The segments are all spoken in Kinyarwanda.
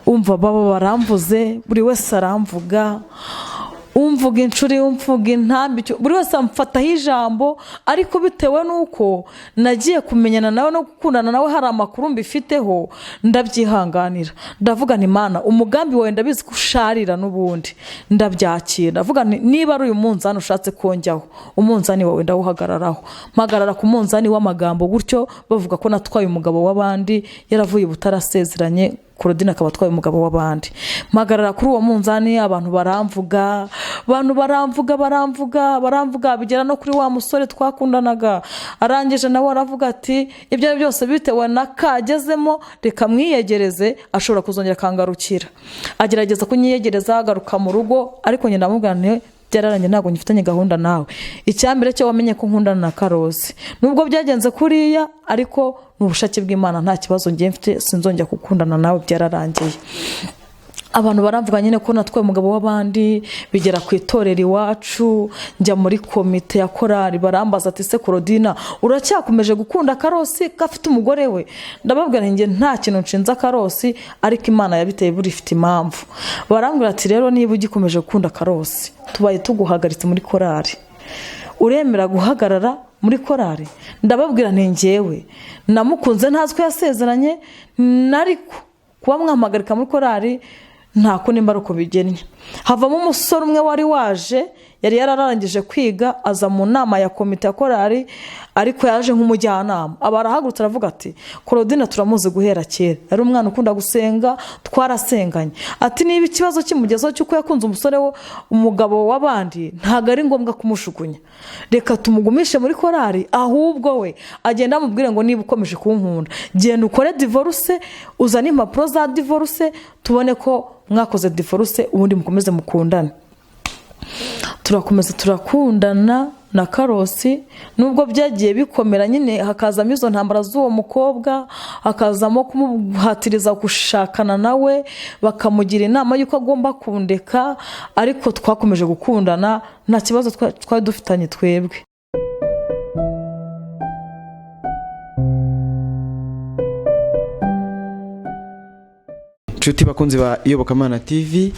Umva, baba baramvuze, buri wese aramvuga, umvuga inshuri, umvuga intambike, buri wese amfataho ijambo. Ariko bitewe n'uko nagiye kumenyana nawe no gukundana nawe, hari amakuru mbifiteho, ndabyihanganira. Ndavuga nti: "Mana, umugambi wawe ndabizi ko usharira n'ubundi." Ndabyakira, ndavuga nti: "Niba ari uyu munzani ushatse konjyaho, umunzani wawe ndawuhagararaho." Mpagarara ku munzani w'amagambo gutyo, bavuga ko natwaye umugabo w'abandi, yaravuye butarasezeranye, Claudine akaba atwaye umugabo w'abandi. Mpagarara kuri uwo munzani, abantu baramvuga, abantu baramvuga, baramvuga, baramvuga, bigera no kuri wa musore twakundanaga. Arangije nawe aravuga ati: "Ibyo ari byose bitewe na kagezemo, reka mwiyegereze, ashobora kuzongera akangarukira." Agerageza kunyiyegereza, agaruka mu rugo, ariko njye ndamubwira nti: "Byararangiye, ntabwo ngifitanye gahunda nawe. Icyambere cyo wamenye ko nkundana na Karosi, nubwo byagenze kuriya, ariko ni ubushake bw'Imana, nta kibazo ngiye mfite, sinzongera gukundana nawe, byararangiye." Abantu baramvuga nyine ko natwaye umugabo w'abandi, bigera ku itorero iwacu. Njya muri komite ya korari, barambaza ati: "Se Claudine, uracyakomeje gukunda Karosi ko afite umugore we?" Ndababwira njye nta kintu nshinze Karosi, ariko Imana yabiteye buri ifite impamvu. Barambwira ati: "Rero niba ugikomeje gukunda Karosi, tubaye tuguhagaritse muri korari, uremera guhagarara muri korari?" Ndababwira nti: "Njyewe namukunze ntazi ko yasezeranye, ariko kuba mwamuhagarika muri korari nta kundi, mba ari uko bigennye." Havamo umusore umwe wari waje, yari yararangije kwiga, aza mu nama ya komite ya korari, ariko yaje nk'umujyanama. Aba arahagurutse, aravuga ati: "Claudine turamuzi guhera kera, yari umwana ukunda gusenga, twarasenganye." Ati: "Niba ikibazo kimugezeho cy'uko yakunze umusore we, umugabo w'abandi, ntabwo ari ngombwa kumushugunya, reka tumugumishe muri korari. Ahubwo we agenda amubwire ngo niba ukomeje kunkunda, genda ukore divorce, uzane impapuro za divorce, tubone ko mwakoze divorce, ubundi mukomeze mukundane." Turakomeza turakundana na Karosi, nubwo byagiye bikomera nyine, hakazamo izo ntambara z'uwo mukobwa, hakazamo kumuhatiriza gushakana nawe, bakamugira inama y'uko agomba kundeka, ariko twakomeje gukundana, nta kibazo twari dufitanye twebwe. Inshuti bakunzi ba Iyobokamana TV,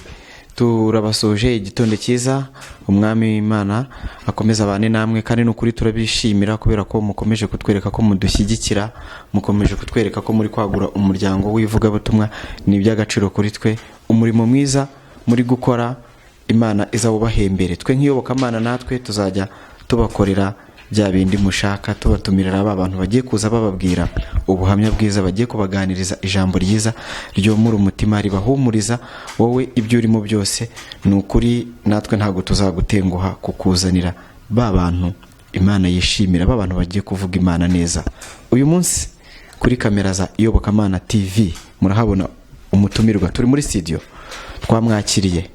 turabasoje igitondo cyiza. Umwami w'Imana akomeza abane namwe, kandi ni ukuri turabishimira kubera ko mukomeje kutwereka ko mudushyigikira, mukomeje kutwereka ko muri kwagura umuryango w'ivugabutumwa. Ni iby'agaciro kuri twe. Umurimo mwiza muri gukora, Imana izawubahembere. Twe nk'iyobokamana natwe tuzajya tubakorera bya bindi mushaka, tubatumirira ba bantu bagiye kuza bababwira ubuhamya bwiza, bagiye kubaganiriza ijambo ryiza ryomura umutima, ribahumuriza. Wowe ibyo urimo byose, ni ukuri natwe ntabwo tuzagutenguha kukuzanira ba bantu Imana yishimira, ba bantu bagiye kuvuga Imana neza. Uyu munsi kuri kamera za Iyobokamana TV murahabona umutumirwa. Turi muri studio, twamwakiriye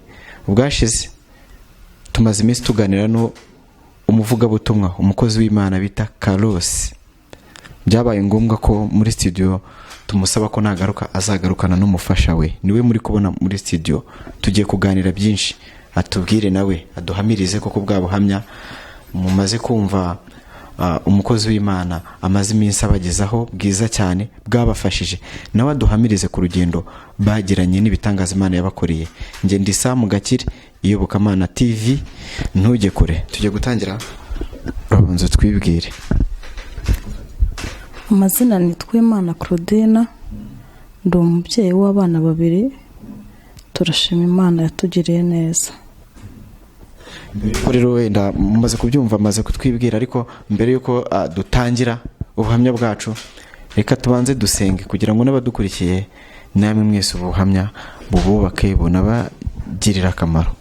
ubwashize. Tumaze iminsi tuganira no umuvugabutumwa, umukozi w'Imana bita Karosi. Byabaye ngombwa ko muri studio tumusaba ko nagaruka azagarukana n'umufasha we, niwe muri kubona muri studio. Tugiye kuganira byinshi, atubwire nawe aduhamirize koko bwa buhamya mumaze kumva umukozi w'Imana amaze iminsi abagezaho, bwiza cyane bwabafashije. Nawe aduhamirize ku rugendo bagiranye n'ibitangaza Imana yabakoreye. Njye ndi Samu Gakire, Iyobokamana TV. Ntujye kure, tujye gutangira. Urabanza twibwire. Amazina ni Twimana Claudine, ndi umubyeyi w'abana babiri. Turashima Imana yatugiriye neza. Ko rero wenda mumaze kubyumva, amaze kutwibwira, ariko mbere y'uko dutangira ubuhamya bwacu, reka tubanze dusenge kugira ngo n'abadukurikiye namwe mwese ubuhamya bububake, bunabagirire akamaro.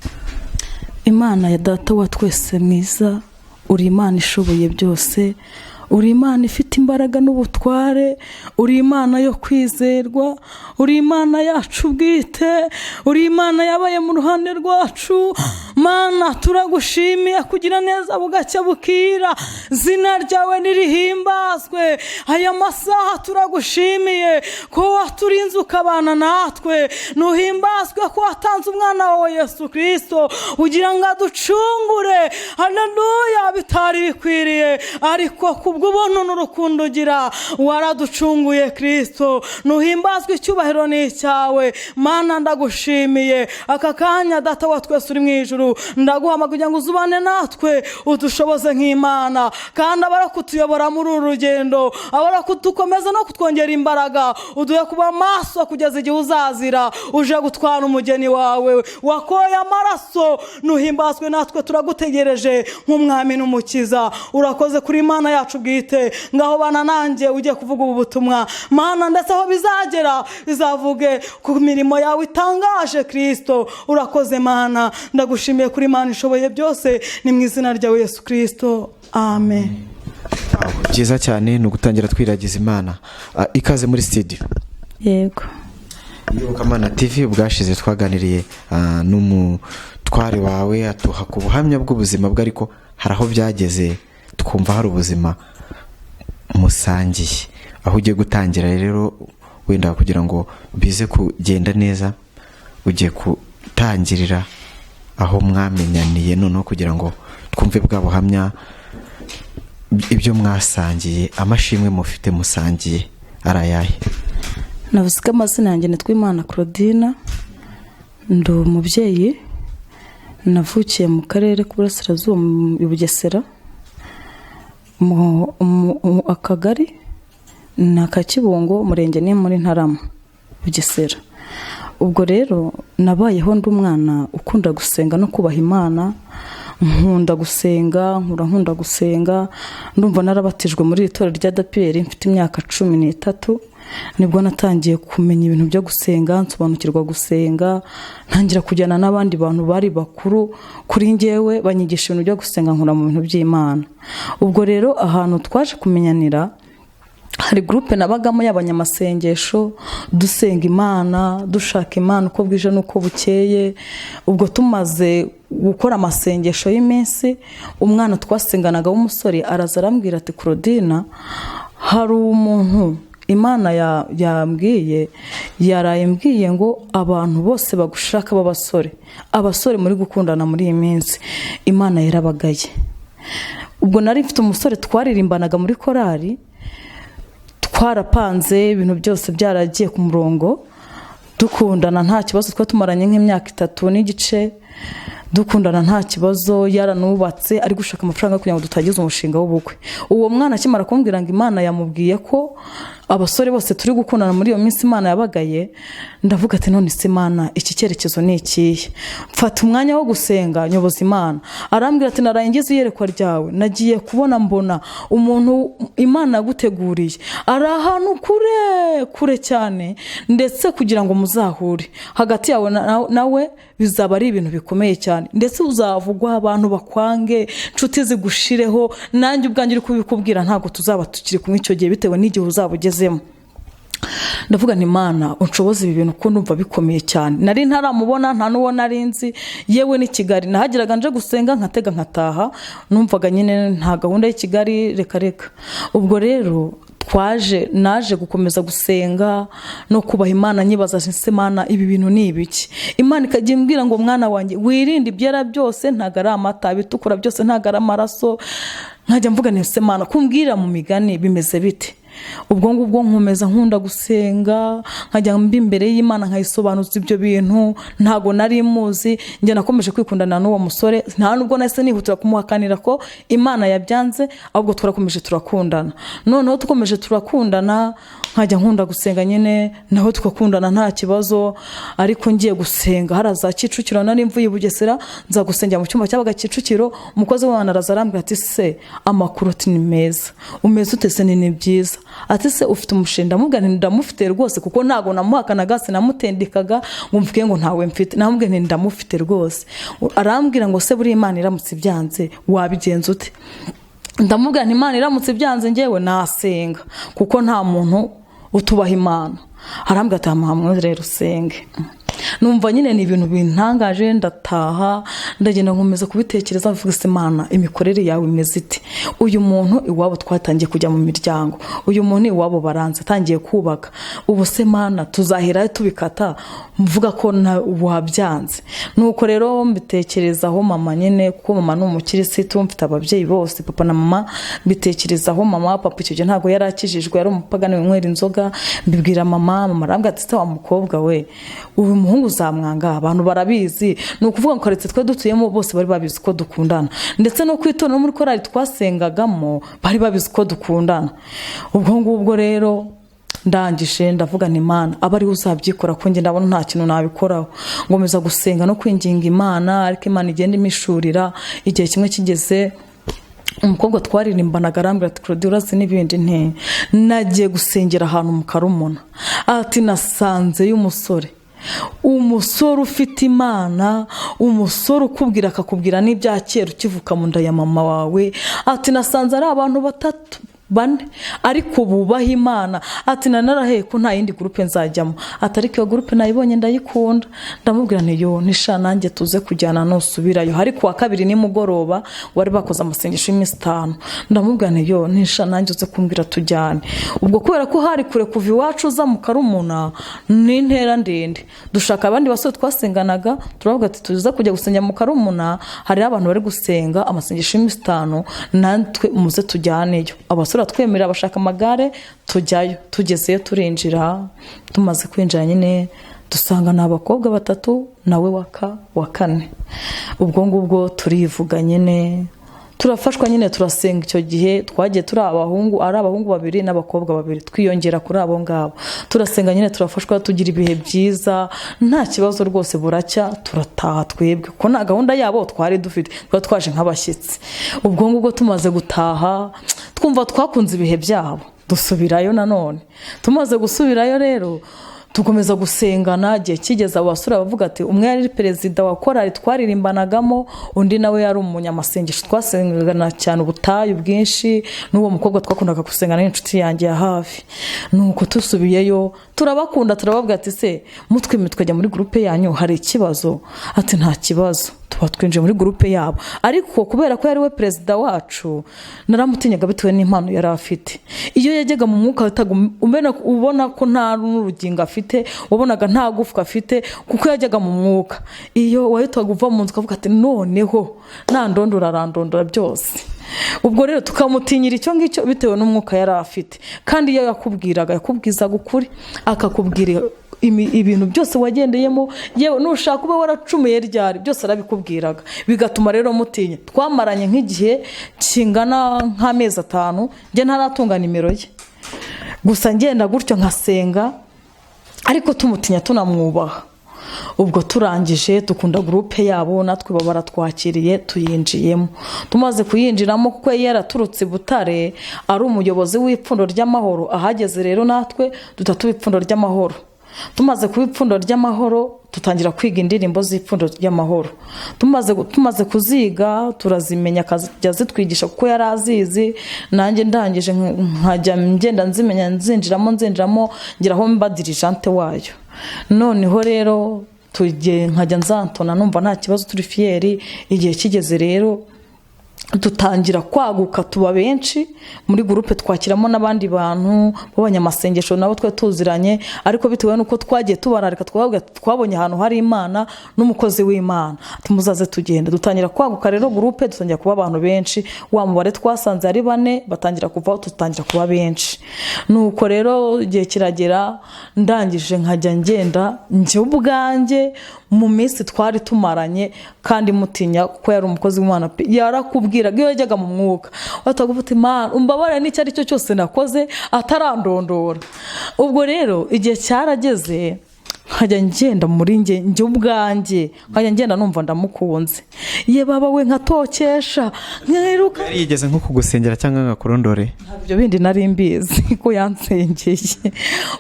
Imana ya Data wa twese mwiza, uri Imana ishoboye byose, uri Imana ifite imbaraga n'ubutware, uri Imana yo kwizerwa, uri Imana yacu bwite, uri Imana yabaye mu ruhande rwacu. Mana, turagushimiye kugira neza bugacya bukira, zina ryawe nirihimbazwe. Aya masaha turagushimiye ko waturinze ukabana natwe. Nuhimbazwe ko watanze umwana wawe Yesu Kirisito kugira ngo aducungure. Haleluya! Bitari bikwiriye, ariko kubw'ubuntu n'urukundo rukundo ugira. Waraducunguye Kristo, nuhimbazwe, icyubahiro ni icyawe. Mana, ndagushimiye aka kanya. Data wa twese uri mu ijuru, ndaguhama kugira ngo uzubane natwe, udushoboze nk'Imana, kandi abara kutuyobora muri uru rugendo, abara kudukomeza no kutwongera imbaraga. Uduhe kuba maso kugeza igihe uzazira uje gutwara umugeni wawe wakoye amaraso. Nuhimbazwe, natwe turagutegereje nk'umwami n'umukiza. Urakoze kuri Imana yacu bwite. Ngaho bana nanjye ugiye kuvuga ubu butumwa, Mana, ndetse aho bizagera bizavuge ku mirimo yawe itangaje. Kirisito, urakoze. Mana, ndagushimiye kuri Imana ishoboye byose. Ni mu izina ryawe Yesu Kirisito, amen. Byiza cyane ni ugutangira twiragiza Imana. Ikaze muri studio. Yego. Iyobokamana TV, ubwashize twaganiriye n'umutware wawe, atuha ku buhamya bw'ubuzima bwe, ariko hari aho byageze twumva hari ubuzima musangiye. Aho ugiye gutangira rero, wenda kugira ngo bize kugenda neza, ugiye gutangirira aho mwamenyaniye, noneho kugira ngo twumve bwa buhamya, ibyo mwasangiye, amashimwe mufite musangiye ari ayahe? Navuze ko amazina yanjye nitwa Imana Claudine, ndi umubyeyi. Navukiye mu karere k'Uburasirazuba i Bugesera, mu akagari ni aka Kibungo, umurenge ni muri Ntarama, Bugesera. Ubwo rero nabayeho ndi umwana ukunda gusenga no kubaha Imana. Nkunda gusenga, nkura nkunda gusenga. Ndumva narabatijwe muri iri torero rya ADEPR mfite imyaka 13. Nibwo natangiye kumenya ibintu byo gusenga, nsobanukirwa gusenga, ntangira kujyana n'abandi bantu bari bakuru kuri njyewe, banyigisha ibintu byo gusenga, nkura mu bintu by'Imana. Ubwo rero ahantu twaje kumenyanira, hari groupe nabagamo y'abanyamasengesho, dusenga Imana, dushaka Imana uko bwije n'uko bukeye. Ubwo tumaze gukora amasengesho y'iminsi, umwana twasenganaga w'umusore araza arambwira ati: "Claudine, hari umuntu Imana yambwiye, yaraye mbwiye ngo abantu bose bagushaka b'abasore, abasore muri gukundana muri iyi minsi, Imana yarabagaye." Ubwo nari mfite umusore twaririmbanaga muri korari, twarapanze ibintu byose, byaragiye ku murongo, dukundana nta kibazo. Twari tumaranye nk'imyaka 3 n'igice dukundana nta kibazo, yaranubatse, ari gushaka amafaranga kugira ngo dutagize umushinga w'ubukwe. Uwo mwana akimara kumbwira ngo Imana yamubwiye ko abasore bose turi gukundana muri iyo minsi Imana yabagaye, ndavuga ati: "None se Imana, iki cyerekezo ni ikihe?" Mfata umwanya wo gusenga, nyoboza Imana. Arambwira ati: "Naraye ngize iyerekwa ryawe, nagiye kubona mbona umuntu Imana yaguteguriye ari ahantu kure kure cyane, ndetse kugira ngo muzahure hagati yawe nawe bizaba ari ibintu bikomeye cyane, ndetse uzavugwa, abantu bakwange, inshuti zigushireho, nanjye ubwanjye uri kubikubwira ntabwo tuzaba tukiri kumwe icyo gihe, bitewe n'igihe uzaba ugezemo." Ndavuga nti: "Imana, unshoboze ibi bintu kuko ndumva bikomeye cyane." Nari ntaramubona, nta n'uwo nari nzi, yewe n'i Kigali nahageraga nje gusenga, nkatega nkataha. Numvaga nyine nta gahunda y'i Kigali, reka reka. Ubwo rero naje gukomeza gusenga no kubaha Imana, nyibaza: "Ese Imana, ibi bintu ni ibiki?" Imana ikajya imbwira ngo: "Mwana wanjye, wirinde ibyera byose ntabwo ari amata, ibitukura byose ntabwo ari amaraso." Nkajya mvuga nti: "Ese Imana, kumbwira mu migani bimeze bite?" Ubwo ngubwo nkomeza nkunda gusenga, nkajya mba imbere y'Imana, nkayisobanuza ibyo bintu. Ntabwo nari muzi. Njye nakomeje kwikundana n'uwo musore, nta nubwo nahise nihutira kumuhakanira ko Imana yabyanze, ahubwo twarakomeje turakundana. Noneho dukomeje turakundana, nkajya nkunda gusenga nyine, naho tugakundana nta kibazo. Ariko ngiye gusenga hariya za Kicukiro, nari mvuye i Bugesera, nza gusengera mu cyumba cyabaga Kicukiro. Umukozi w'Imana araza arambwira ati: "Se amakuru?" Ati: "Ni meza, umeze ute se?" Ni byiza. Ati: "Se ufite umushinga?" Ndamubwira nti: "Ndamufite rwose," kuko ntabwo namuhakanaga, sinamutendekaga ngo mvuge ngo ntawe mfite. Namubwira nti: "Ndamufite rwose." Arambwira ngo: "Se buriya Imana iramutse ibyanze wabigenza ute?" Ndamubwira nti: "Imana iramutse ibyanze, ngewe nasenga, kuko nta muntu utubaha Imana." Arambwira ati: "Hamwe rero usenge." Numva nyine ni ibintu bintangaje. Ndataha, ndagenda, nkomeza kubitekereza, mvuga se: "Imana, imikorere yawe imeze ite? Uyu muntu iwabo twatangiye kujya mu miryango, uyu muntu iwabo baranze, atangiye kubaka. Ubu se Mana, tuzahera tubikata mvuga ko wabyanze?" Nuko rero mbitekerezaho mama nyine, kuko mama ni umukirisitu, mfite ababyeyi bose, papa na mama. Mbitekerezaho mama. Papa icyo gihe ntabwo yari akijijwe, yari umupagani winywera inzoga. Mbibwira mama, mama arambwira ati: "Se wa mukobwa we, uyu muhungu uzamwanga? Abantu barabizi." Ni ukuvuga ngo karitsiye twe dutuyemo bose bari babizi ko dukundana, ndetse no ku itorero, muri korali twasengagamo, bari babizi ko dukundana. Ubwo ngubwo rero ndangije ndavuga nti: "Imana aba ariwe uzabyikora, ko njye ndabona nta kintu nabikoraho." Ngomeza gusenga no kwinginga Imana, ariko Imana igenda imishurira. Igihe kimwe kigeze, umukobwa twaririmbanaga arambwira ati: "Claude, urazi n'ibindi?" Nti: "Nagiye gusengera ahantu mu Karumuna." Ati: "Nasanzeyo umusore, umusore ufite Imana, umusore ukubwira akakubwira n'ibya kera ukivuka mu nda ya mama wawe." Ati: "Nasanze ari abantu batatu, bane, ariko bubaha Imana." Ati: "Nanaraheye ko nta yindi groupe nzajyamo." Ati: "Ariko iyo groupe nayibonye ndayikunda." Ndamubwira nti: "Yo nisha, nanjye tuze kujyana nusubirayo." Hari kuwa kabiri nimugoroba, wari bakoze amasengesho y'iminsi 5. Ndamubwira nti: "Yo nisha, nanjye uze kumbwira tujyane." Ubwo kubera ko hari kure, kuva iwacu uza mu Karumuna ni intera ndende, dushaka abandi basore twasenganaga, turavuga ati: "Tuze kujya gusenga mu Karumuna, hariho abantu bari gusenga amasengesho y'iminsi 5, natwe muze tujyaneyo." Abasore batwemerera, bashaka amagare, tujyayo. Tugezeyo turinjira. Tumaze kwinjira nyine, dusanga ni abakobwa batatu nawe wa kane. Ubwo ngubwo turivuga nyine, turafashwa nyine, turasenga. Icyo gihe twagiye turi abahungu, ari abahungu babiri n'abakobwa babiri, twiyongera kuri abo ngabo. Turasenga nyine, turafashwa, tugira ibihe byiza, nta kibazo rwose. Buracya turataha twebwe, kuko nta gahunda yabo twari dufite, twari twaje nk'abashyitsi. Ubwo ngubwo tumaze gutaha, twumva twakunze ibihe byabo, dusubirayo nanone. Tumaze gusubirayo rero, tukomeza gusengana. Igihe kigeze, abo basore bavuga ati, umwe yari perezida wa korali twaririmbanagamo, undi nawe yari umunyamasengesho, twasengana cyane ubutayu bwinshi, n'uwo mukobwa twakundaga gusengana n'inshuti yanjye ya hafi. Nuko tusubiyeyo turabakunda, turababwira ati: "Se mutwime tukajya muri groupe yanyu, hari ikibazo?" Ati: "Nta kibazo." Tuba twinjiye muri groupe yabo, ariko kubera ko yari we perezida wacu, naramutinyaga bitewe n'impano yari afite. Iyo yajyaga mu mwuka, wahitaga ubona ko nta n'urugingo afite, wabonaga nta gufwa afite, kuko yajyaga mu mwuka. Iyo wahitaga uva mu nzu ukavuga ati: "Noneho nandondora arandondora byose." Ubwo rero tukamutinyira icyo ngicyo bitewe n'umwuka yari afite. Kandi iyo yakubwiraga, yakubwizaga ukuri, akakubwira ibintu byose wagendeyemo, yewe nushaka ube waracumuye ryari, byose arabikubwiraga, bigatuma rero mutinya. Twamaranye nk'igihe kingana nk'amezi 5 njye ntaratunga nimero ye, gusa ngenda gutyo nkasenga, ariko tumutinya tunamwubaha. Ubwo turangije dukunda groupe yabo, natwe baba baratwakiriye, tuyinjiyemo. Tumaze kuyinjiramo, kuko yari yaraturutse i Butare ari umuyobozi w'ipfundo ry'amahoro, ahageze rero natwe duhita tuba ipfundo ry'amahoro. Tumaze kuba ipfundo ry'amahoro, dutangira kwiga indirimbo z'ipfundo ry'amahoro. Tumaze kuziga, turazimenya, akajya zitwigisha kuko yari azizi. Nanjye ndangije nkajya ngenda nzimenya, nzinjiramo, nzinjiramo, ngeraho mba dirigeante wayo. Noneho rero nkajya nzantona, numva nta kibazo, turi fiers. Igihe kigeze rero, dutangira kwaguka, tuba benshi muri groupe, twakiramo n'abandi bantu b'abanyamasengesho nabo twe tuziranye, ariko bitewe n'uko twagiye tubararika, twababwira ati: "Twabonye ahantu hari Imana n'umukozi w'Imana, muzaze tugenda." Dutangira kwaguka rero groupe, dutangira kuba abantu benshi. Wa mubare twasanze ari bane batangira kuvaho, dutangira kuba benshi. Nuko rero igihe kiragera, ndangije nkajya ngenda njye ubwanjye mu minsi twari tumaranye, kandi mutinya kuko yari umukozi w'Imana pe. Yarakubwiraga, iyo yajyaga mu mwuka wahitaga uti: "Imana umbabarire n'icyo ari cyo cyose nakoze," atarandondora. Ubwo rero igihe cyarageze, nkajya ngenda muri njye, njye ubwanjye nkajya ngenda numva ndamukunze, ye baba we, nkatokesha, nkiruka. Yari yigeze nko kugusengera cyangwa ngo akurondore? Ibyo bindi nari mbizi ko yansengeye.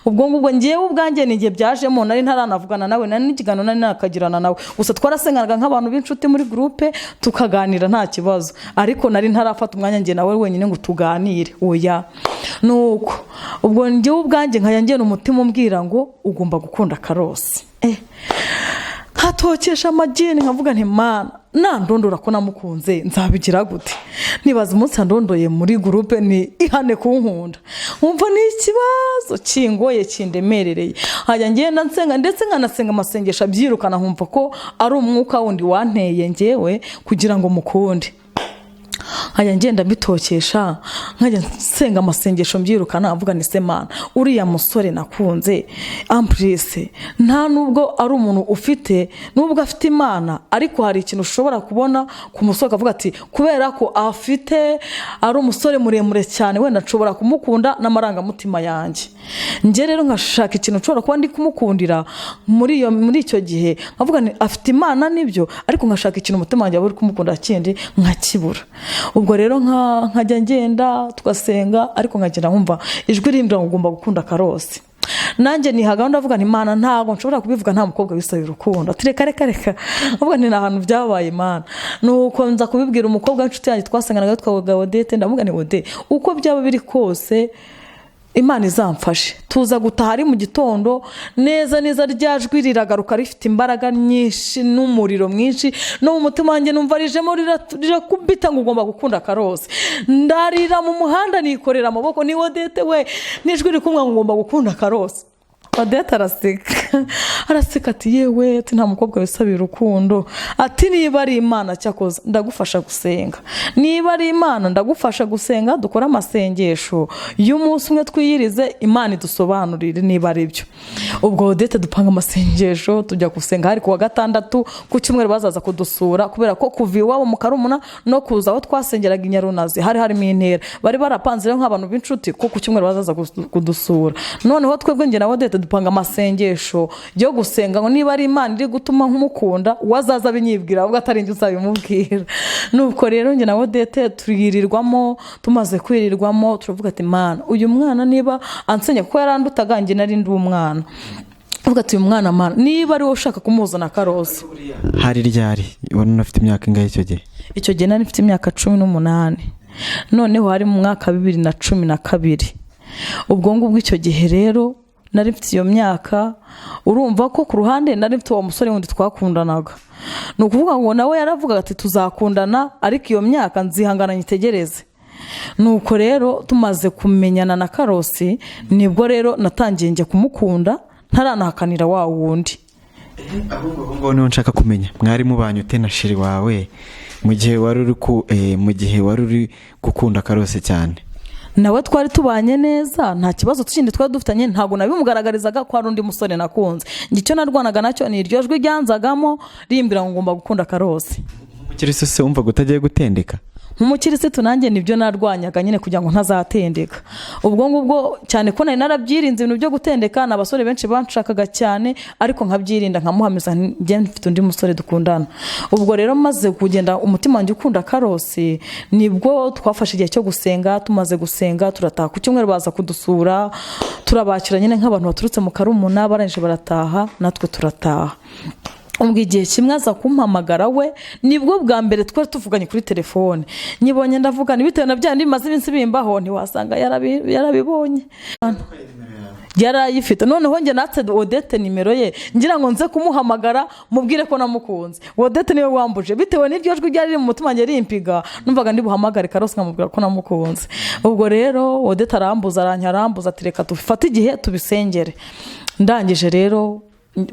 Ubwo ngubwo ngewe ubwanjye ni igihe byajemo, nari ntaranavugana nawe, nari n'ikiganiro nari nakagirana nawe, gusa twarasenganaga nk'abantu b'inshuti muri groupe, tukaganira nta kibazo, ariko nari ntarafata umwanya njye nawe wenyine ngo tuganire, oya. Nuko ubwo ngewe ubwanjye nkajya ngenda umutima umbwira ngo: "Ugomba gukunda Karori." Karosi. Nkatokesha amagini, nkavuga nti Mana, nandondora ko namukunze nzabigira gute? Nibaza umunsi andondoye muri groupe ni ihane kunkunda, nkumva ni ikibazo kingoye kindemerereye. Nkajya ngenda nsenga, ndetse nkanasenga amasengesho abyirukana, nkumva ko ari umwuka wundi wanteye ngewe kugira ngo mukunde. Nkajya ngenda mbitokesha, nkajya nsenga amasengesho mbyirukana, avuga ni se Mana, uriya musore nakunze ampurese, nta nubwo ari umuntu ufite, nubwo afite Imana, ariko hari ikintu ushobora kubona ku musore ukavuga ati kubera ko afite, ari umusore muremure cyane, wenda nshobora kumukunda n'amarangamutima yanjye. Njye rero nkashaka ikintu nshobora kuba ndi kumukundira muri icyo gihe, nkavuga nti afite Imana nibyo, ariko nkashaka ikintu umutima wanjye waba uri kumukunda kindi nkakibura. Ubwo rero nkajya ngenda tugasenga, ariko nkagenda nkumva ijwi rimbwira ngo ugomba gukunda Karosi. Nanjye niha gahunda, avuga nti Mana, ntabwo nshobora kubivuga nta mukobwa wisabira urukundo. Ati reka reka reka, avuga nti ni ahantu byabaye Mana. Nuko nza kubibwira umukobwa w'inshuti yanjye twasenganaga witwa Odette, ndavuga nti Odette, uko byaba biri kose Imana izamfashe. Tuza gutaha ari mu gitondo neza neza, rya jwi riragaruka rifite imbaraga nyinshi n'umuriro mwinshi, no mu mutima wanjye numva rijemo rirakubita ngo ugomba gukunda Karosi. Ndarira mu muhanda, nikorera amaboko, ni Odette we, n'ijwi rikumwa ngo ugomba gukunda Karosi. Odette araseka, araseka ati yewe, ati nta mukobwa wisabira urukundo, ati niba ari Imana cyakoze ndagufasha gusenga, niba ari Imana ndagufasha gusenga, dukore amasengesho y'umunsi umwe twiyirize, Imana idusobanurire niba ari byo. Ubwo Odette dupanga amasengesho, tujya gusenga, hari ku wa gatandatu, ku cyumweru bazaza kudusura, kubera ko kuva iwabo mu Karumuna no kuza aho twasengeraga i Nyarunazi hari harimo intera, bari barapanze rero nk'abantu b'inshuti ko ku cyumweru bazaza kudusura. Noneho twebwe njye na Odette dupanga amasengesho yo gusenga ngo niba ari Imana iri gutuma nkumukunda, uwazaza abinyibwira ahubwo atari njye uzabimubwira. Nuko rero njye na Odette twirirwamo, tumaze kwirirwamo turavuga ati Mana, uyu mwana niba ansenya, kuko yarandutaga, njye nari ndi umwana, avuga ati uyu mwana Mana, niba ari wowe ushaka kumuzana Karosi. Hari ryari? Wari unafite imyaka ingahe icyo gihe? Icyo gihe nari mfite imyaka 18, noneho hari mu mwaka 2012. Ubwo ngubwo icyo gihe rero nari mfite iyo myaka, urumva ko ku ruhande nari mfite uwo musore wundi twakundanaga. Ni ukuvuga ngo nawe yaravugaga ati tuzakundana, ariko iyo myaka nzihangana nyitegereze. Nuko rero tumaze kumenyana na Karosi, nibwo rero natangiye njya kumukunda, ntaranahakanira wa wundi. Ahubwo ngo niho nshaka kumenya, mwari mubanye ute na chéri wawe mu gihe wari uri gukunda Karosi cyane? Nawe twari tubanye neza, nta kibazo kindi twari dufitanye. Ntabwo nabimugaragarizaga ko hari undi musore nakunze. Njye icyo narwanaga nacyo ni iryo jwi ryanzagamo rimbwira ngo ngomba gukunda Karosi. Umukirisitu se wumvaga utagiye gutendeka? Nk'umukirisitu nanjye nibyo narwanyaga nyine, kugira ngo ntazatendeka. Ubwo ngubwo cyane ko nari narabyirinze ibintu byo gutendeka, ni abasore benshi banshakaga cyane, ariko nkabyirinda, nkamuhamiza njye mfite undi musore dukundana. Ubwo rero maze kugenda umutima wanjye ukunda Karosi, nibwo twafashe igihe cyo gusenga. Tumaze gusenga turataha, ku cyumweru baza kudusura, turabakira nyine nk'abantu baturutse mu Karumuna, barangije barataha, natwe turataha. Ubwo igihe kimwe aza kumpamagara we, nibwo bwa mbere twari tuvuganye kuri telefone. Nyibonye ndavuga, bitewe na bya bimaze iminsi bimbaho, ntiwasanga yarabibonye, yarayifite. Noneho njye natse Odette nimero ye, ngira ngo nze kumuhamagara mubwire ko namukunze. Odette niwe wambuje, bitewe n'iryo jwi ryari riri mu mutima wanjye rimpiga, numvaga ndi buhamagare Karosi nkamubwira ko namukunze. Ubwo rero Odette arambuza, arambuza ati reka dufate igihe tubisengere. Ndangije rero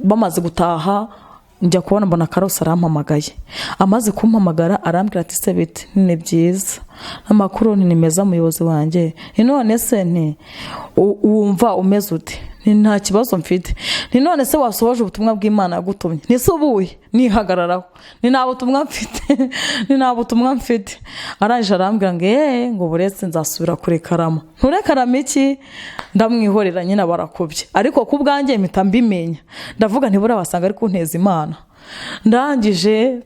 bamaze gutaha, njya kubona mbona Karosi arampamagaye. Amaze kumpamagara arambwira ati se bite? Ni byiza, amakuru ni meza muyobozi wanjye. Ni none se nti wumva umeze ute? Ni nta kibazo mfite. Ni none se wasohoje ubutumwa bw'Imana yagutumye? Ntisubuye nihagararaho, ni nta butumwa mfite, ni nta butumwa mfite. Arangije arambwira ngo eee, ngo buretse nzasubira kurekarama. Nturekarama iki? Ndamwihorera nyine, barakubye, ariko ku bwanjye mpita mbimenya, ndavuga ntibura wasanga ari kunteza Imana. Ndangije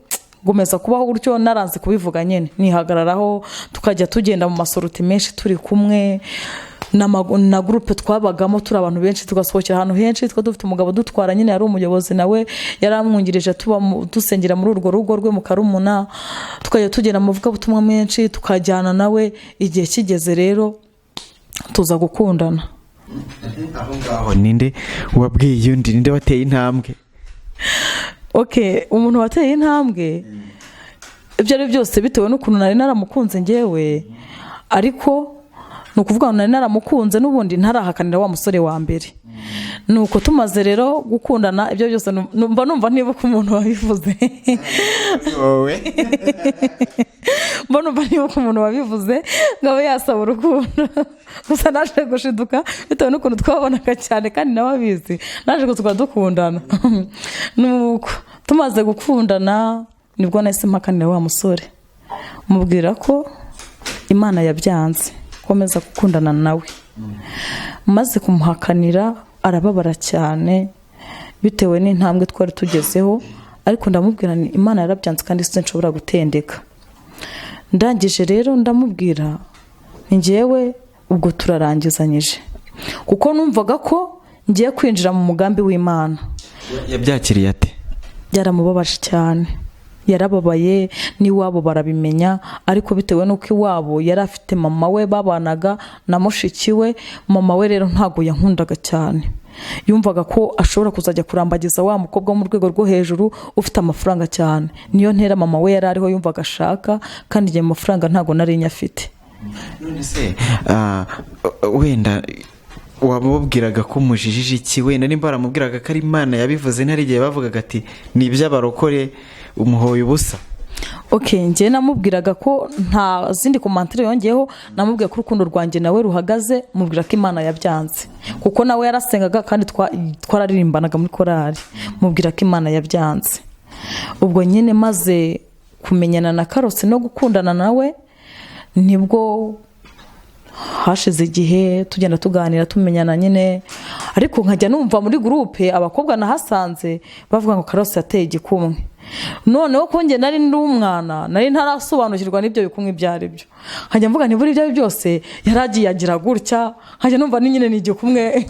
gumeza kubaho gutyo, naranze kubivuga nyine, nihagararaho, tukajya tugenda mu masorties menshi turi kumwe na groupe twabagamo turi abantu benshi, tugasohokera ahantu henshi. Twa dufite umugabo dutwara nyine, yari umuyobozi, nawe yaramwungirije, tuba dusengera muri urwo rugo rwe mu Karumuna, tukajya tugenda mu vugabutumwa menshi, tukajyana nawe. Igihe kigeze rero tuza gukundana. Aho ngaho ninde wabwiye undi? Ninde wateye intambwe? Okay, umuntu wateye intambwe, ibyo ari byo byose, bitewe n'ukuntu nari naramukunze ngewe, ariko ni ukuvuga ngo nari naramukunze n'ubundi ntarahakanira wa musore wa mbere. Ni uko tumaze rero gukundana, ibyo byose numva ntibuka umuntu wabivuze. Wowe. Mba numva nibuka umuntu wabivuze ngo abe yasaba urukundo. Gusa naje gushiduka, bitewe n'ukuntu twabonaga cyane kandi nawe abizi, naje gusa dukundana. Nuko tumaze gukundana nibwo nahise mpakanira wa musore, mubwira ko Imana yabyanze komeza gukundana nawe. Maze kumuhakanira arababara cyane bitewe n'intambwe twari tugezeho, ariko ndamubwira ni Imana yarabyanze kandi sinshobora gutendeka. Ndangije rero ndamubwira ni njyewe ubwo turarangizanyije, kuko numvaga ko ngiye kwinjira mu mugambi w'Imana. Yabyakiriye ate? Byaramubabaje cyane, yarababaye, n'iwabo barabimenya, ariko bitewe n'uko iwabo yari afite mama we babanaga na mushiki we, mama we rero ntabwo yankundaga cyane. Yumvaga ko ashobora kuzajya kurambagiza wa mukobwa wo mu rwego rwo hejuru ufite amafaranga cyane. Niyo ntera mama we yari ariho yumvaga ashaka, kandi igihe amafaranga ntabwo nari nyafite. None se wenda wamubwiraga ko umujijije iki? Wenda nimba waramubwiraga ko ari Imana yabivuze, ntari igihe bavugaga ati ni iby'abarokore, umuhoye ubusa? Okay, njye namubwiraga ko nta zindi commentaire yongeyeho. Namubwiye ko urukundo rwanjye nawe ruhagaze, mubwira ko Imana yabyanze, kuko nawe yarasengaga kandi twararirimbanaga muri korali. Mubwira ko Imana yabyanze. Ubwo nyine maze kumenyana na Karose no gukundana nawe, nibwo hashize igihe tugenda tuganira, tumenyana nyine, ariko nkajya numva muri groupe abakobwa nahasanze bavuga ngo Karose yateye igikumwe. Noneho ko njye nari ndi umwana, nari ntarasobanukirwa n'ibyo bikumwe ibyo ari byo, nkajya mvuga nibura ibyo ari byose yaragiye agira gutya, nkajya numva ni nyine ni igikumwe,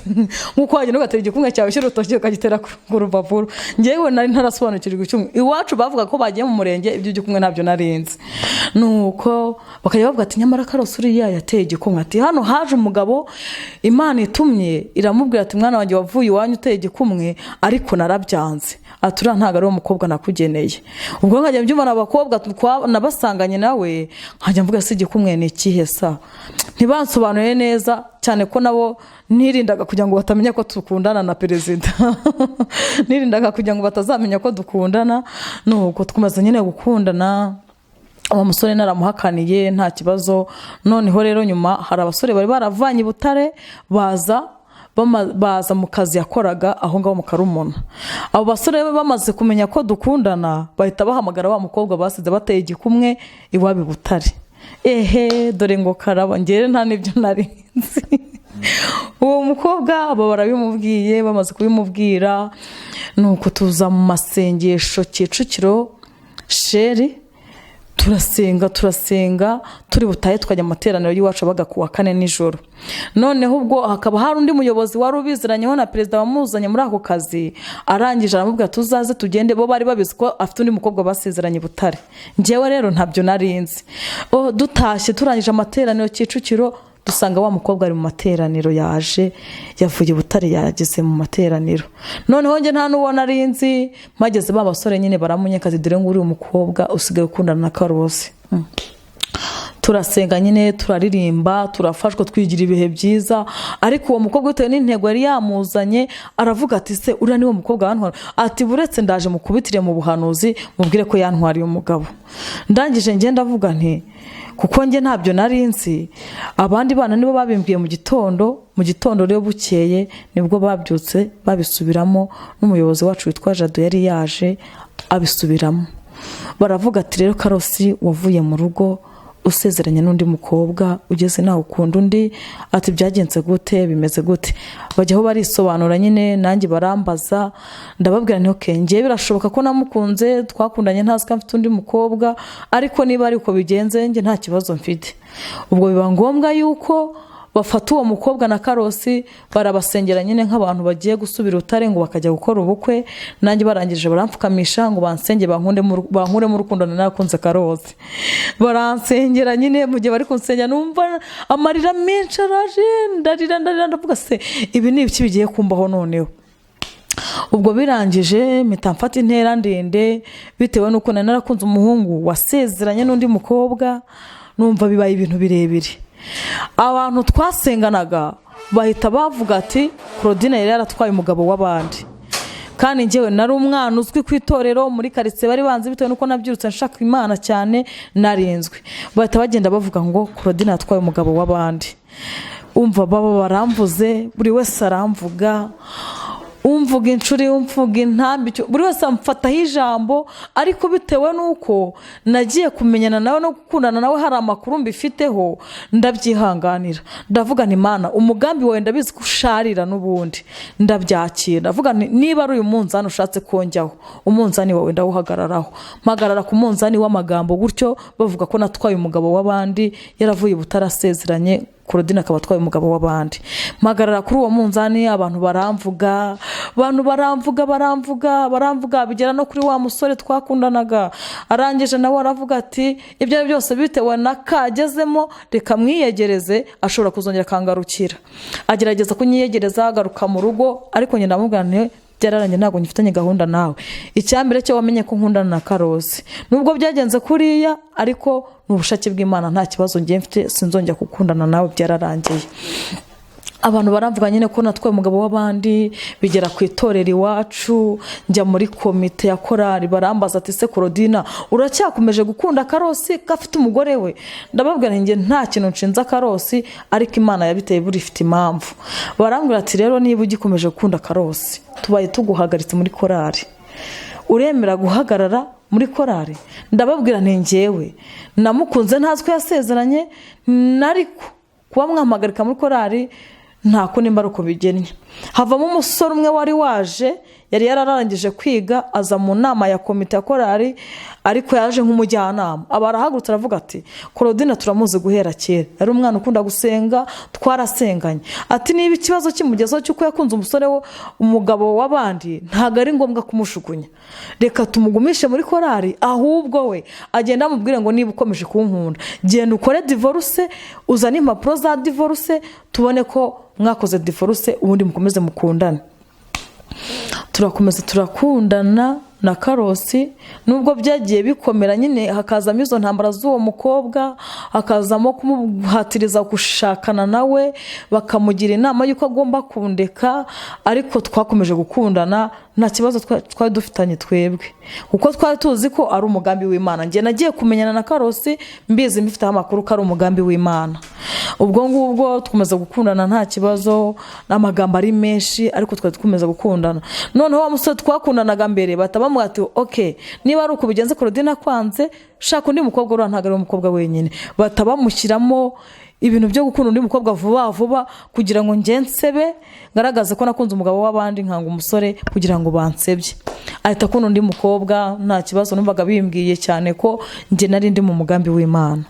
nk'uko wagenda ugatera igikumwe cyawe ushyira urutoki ukagitera ku rupapuro. Njyewe nari ntarasobanukirwa igikumwe. Iwacu bavuga ko bagiye mu murenge, ibyo gikumwe ntabyo narinzi. Nuko bakajya bavuga ati nyamara Karose uriya yateye igikumwe, ati hano haje umugabo Imana itumye iramubwira ati mwana wanjye wavuye iwanyu uteye igikumwe, ariko narabyanze, ati uriya ntabwo ari uwo mukobwa nakugeneye. Ubwo nkajya mbyumva abakobwa nabasanganye nawe, nkajya mvuga se igikumwe ni ikihe sa? Ntibansobanuriye neza cyane, ko nabo nirindaga kugira ngo batamenya ko dukundana na perezida, nirindaga kugira ngo batazamenya ko dukundana. Nuko twamaze nyine gukundana, uwo musore naramuhakaniye nta kibazo. Noneho rero nyuma hari abasore bari baravanye i Butare baza baza mu kazi yakoraga aho ngaho mu Karumuna. Abo basore bamaze kumenya ko dukundana, bahita bahamagara wa mukobwa basize bateye igikumwe iwabo i Butare. Ehe, dore ngo karaba, ngere nta n'ibyo nari nzi. Uwo mukobwa abo barabimubwiye, bamaze kubimubwira nuko tuza mu masengesho Kicukiro sheri, turasenga turasenga, turi butahe tukajya mu materaniro y'iwacu abaga ku wa kane nijoro. Noneho ubwo hakaba hari undi muyobozi wari ubiziranyeho na perezida wamuzanye muri ako kazi, arangije aramubwira tuzaze tugende. Bo bari babizi ko afite undi mukobwa basezeranye i Butare, njyewe rero ntabyo narinzi. Dutashye turangije amateraniro Kicukiro, dusanga wa mukobwa ari mu materaniro, yaje yavuye i Butare yageze mu materaniro. Noneho njye nta n'uwo narinzi, mpageze ba basore nyine baramunyekazi, dore ngo uri umukobwa usigaye ukundana na Karose. Turasenga nyine, turaririmba, turafashwa, twigira ibihe byiza. Ariko uwo mukobwa bitewe n'intego yari yamuzanye aravuga ati se uriya niwe mukobwa wantwara? Ati buretse ndaje mukubitire mu buhanuzi mubwire ko yantwariye umugabo. Ndangije njye ndavuga nti kuko njye ntabyo nari nzi, abandi bana nibo babimbwiye mu gitondo. Mu gitondo rero bukeye nibwo babyutse babisubiramo, n'umuyobozi wacu witwa Jado yari yaje abisubiramo. Baravuga ati rero Karosi wavuye mu rugo usezeranye n'undi mukobwa, ugeze nawe ukunda undi, ati byagenze gute, bimeze gute? Bajyaho barisobanura nyine, nanjye barambaza, ndababwira nti okay, njyewe birashoboka ko namukunze, twakundanye ntazi ko mfite undi mukobwa, ariko niba ari uko bigenze njye nta kibazo mfite. Ubwo biba ngombwa yuko Bafata uwo mukobwa na Karosi barabasengera nyine nk'abantu bagiye gusubira Rutare ngo bakajya gukora ubukwe. Nanjye barangije barampfukamisha ngo bansenge, bankuremo urukundo narakunze Karosi. Baransengera nyine, mu gihe bari kunsengera numva amarira menshi araje, ndarira, ndarira, ndavuga: "Se ibi ni ibiki bigiye kumbaho noneho?" Ubwo birangije mpita mfata intera ndende, bitewe n'uko nari narakunze umuhungu wasezeranye n'undi mukobwa. Numva bibaye ibintu birebire. Abantu twasenganaga bahita bavuga ati: "Claudine yari yaratwaye umugabo w'abandi." Kandi njyewe nari umwana uzwi ku itorero, muri karitsiye bari banzi, bitewe n'uko nabyirutse nshaka Imana cyane, narinzwe. Bahita bagenda bavuga ngo Claudine yatwaye umugabo w'abandi. Umva, baba baramvuze, buri wese aramvuga, umvuga inshuro, umvuga intambike, buri wese amfataho ijambo. Ariko bitewe n'uko nagiye kumenyana nawe no gukundana nawe hari amakuru mbifiteho, ndabyihanganira. Ndavuga nti: "Imana, umugambi wawe ndabizi ko usharira n'ubundi." Ndabyakira, ndavuga nti: "Niba ari uyu munzani ushatse konjyaho, umunzani wawe ndawuhagararaho." Mpagarara ku munzani w'amagambo gutyo, bavuga ko natwaye umugabo w'abandi, yaravuye ubutarasezeranye, Claudine akaba atwaye umugabo w'abandi. Mpagarara kuri uwo munzani, abantu baramvuga, abantu baramvuga, baramvuga, baramvuga, bigera no kuri wa musore twakundanaga. Arangije nawe aravuga ati: "Ibyo ari byose bitewe na kagezemo, reka mwiyegereze, ashobora kuzongera akangarukira." Agerageza kunyiyegereza, agaruka mu rugo, ariko njye ndamubwira nti: "Byararangiye, ntabwo ngifitanye gahunda nawe. Icyambere cyo wamenye ko nkundana na Karosi, nubwo byagenze kuriya, ariko ni ubushake bw'Imana, nta kibazo ngiye mfite, sinzongera gukundana nawe, byararangiye." Abantu baramvuga nyine ko natwaye umugabo w'abandi, bigera ku itorero iwacu. Njya muri komite ya korari, barambaza ati: "Se Claudine, uracyakomeje gukunda Karosi ko afite umugore we?" Ndababwira njye nta kintu nshinze Karosi, ariko Imana yabiteye buri ifite impamvu. Barambwira ati: "Rero niba ugikomeje gukunda Karosi, tubaye tuguhagaritse muri korari, uremera guhagarara muri korari?" Ndababwira nti: "Njyewe namukunze ntazi ko yasezeranye, ariko kuba mwamuhagarika muri korari nta kundi, mba ari uko bigennye." Havamo umusore umwe wari waje, yari yararangije kwiga, aza mu nama ya komite ya korari, ariko yaje nk'umujyanama. Aba arahagurutse, aravuga ati: "Claudine turamuzi guhera kera, yari umwana ukunda gusenga, twarasenganye." Ati: "Niba ikibazo kimugezeho cy'uko yakunze umusore we, umugabo w'abandi, ntabwo ari ngombwa kumushugunya, reka tumugumishe muri korari. Ahubwo we agenda amubwire ngo niba ukomeje kunkunda, genda ukore divorce, uzane impapuro za divorce, tubone ko mwakoze divorce, ubundi mukomeze mukundane." Turakomeza turakundana na Karosi, nubwo byagiye bikomera nyine, hakazamo izo ntambara z'uwo mukobwa, hakazamo kumuhatiriza gushakana nawe, bakamugira inama y'uko agomba kundeka, ariko twakomeje gukundana, nta kibazo twari dufitanye twebwe, kuko twari tuzi ko ari umugambi w'Imana. Njye nagiye kumenyana na Karosi mbizi, mbifiteho amakuru ko ari umugambi w'Imana. Ubwo ngubwo dukomeza gukundana nta kibazo, n'amagambo ari menshi, ariko twari dukomeza gukundana. Noneho wa musore twakundanaga mbere bahita bamubwira ati: "Ok, niba ari uko bigenze, Claudine akwanze, shaka undi mukobwa, uriya ntabwo ari umukobwa wenyine." Bahita bamushyiramo ibintu byo gukunda undi mukobwa vuba vuba, kugira ngo njye nsebe, ngaragaze ko nakunze umugabo w'abandi, nkanga umusore, kugira ngo bansebye. Ahita akunda undi mukobwa nta kibazo, numvaga bimbwiye cyane ko njye nari ndi mu mugambi w'Imana.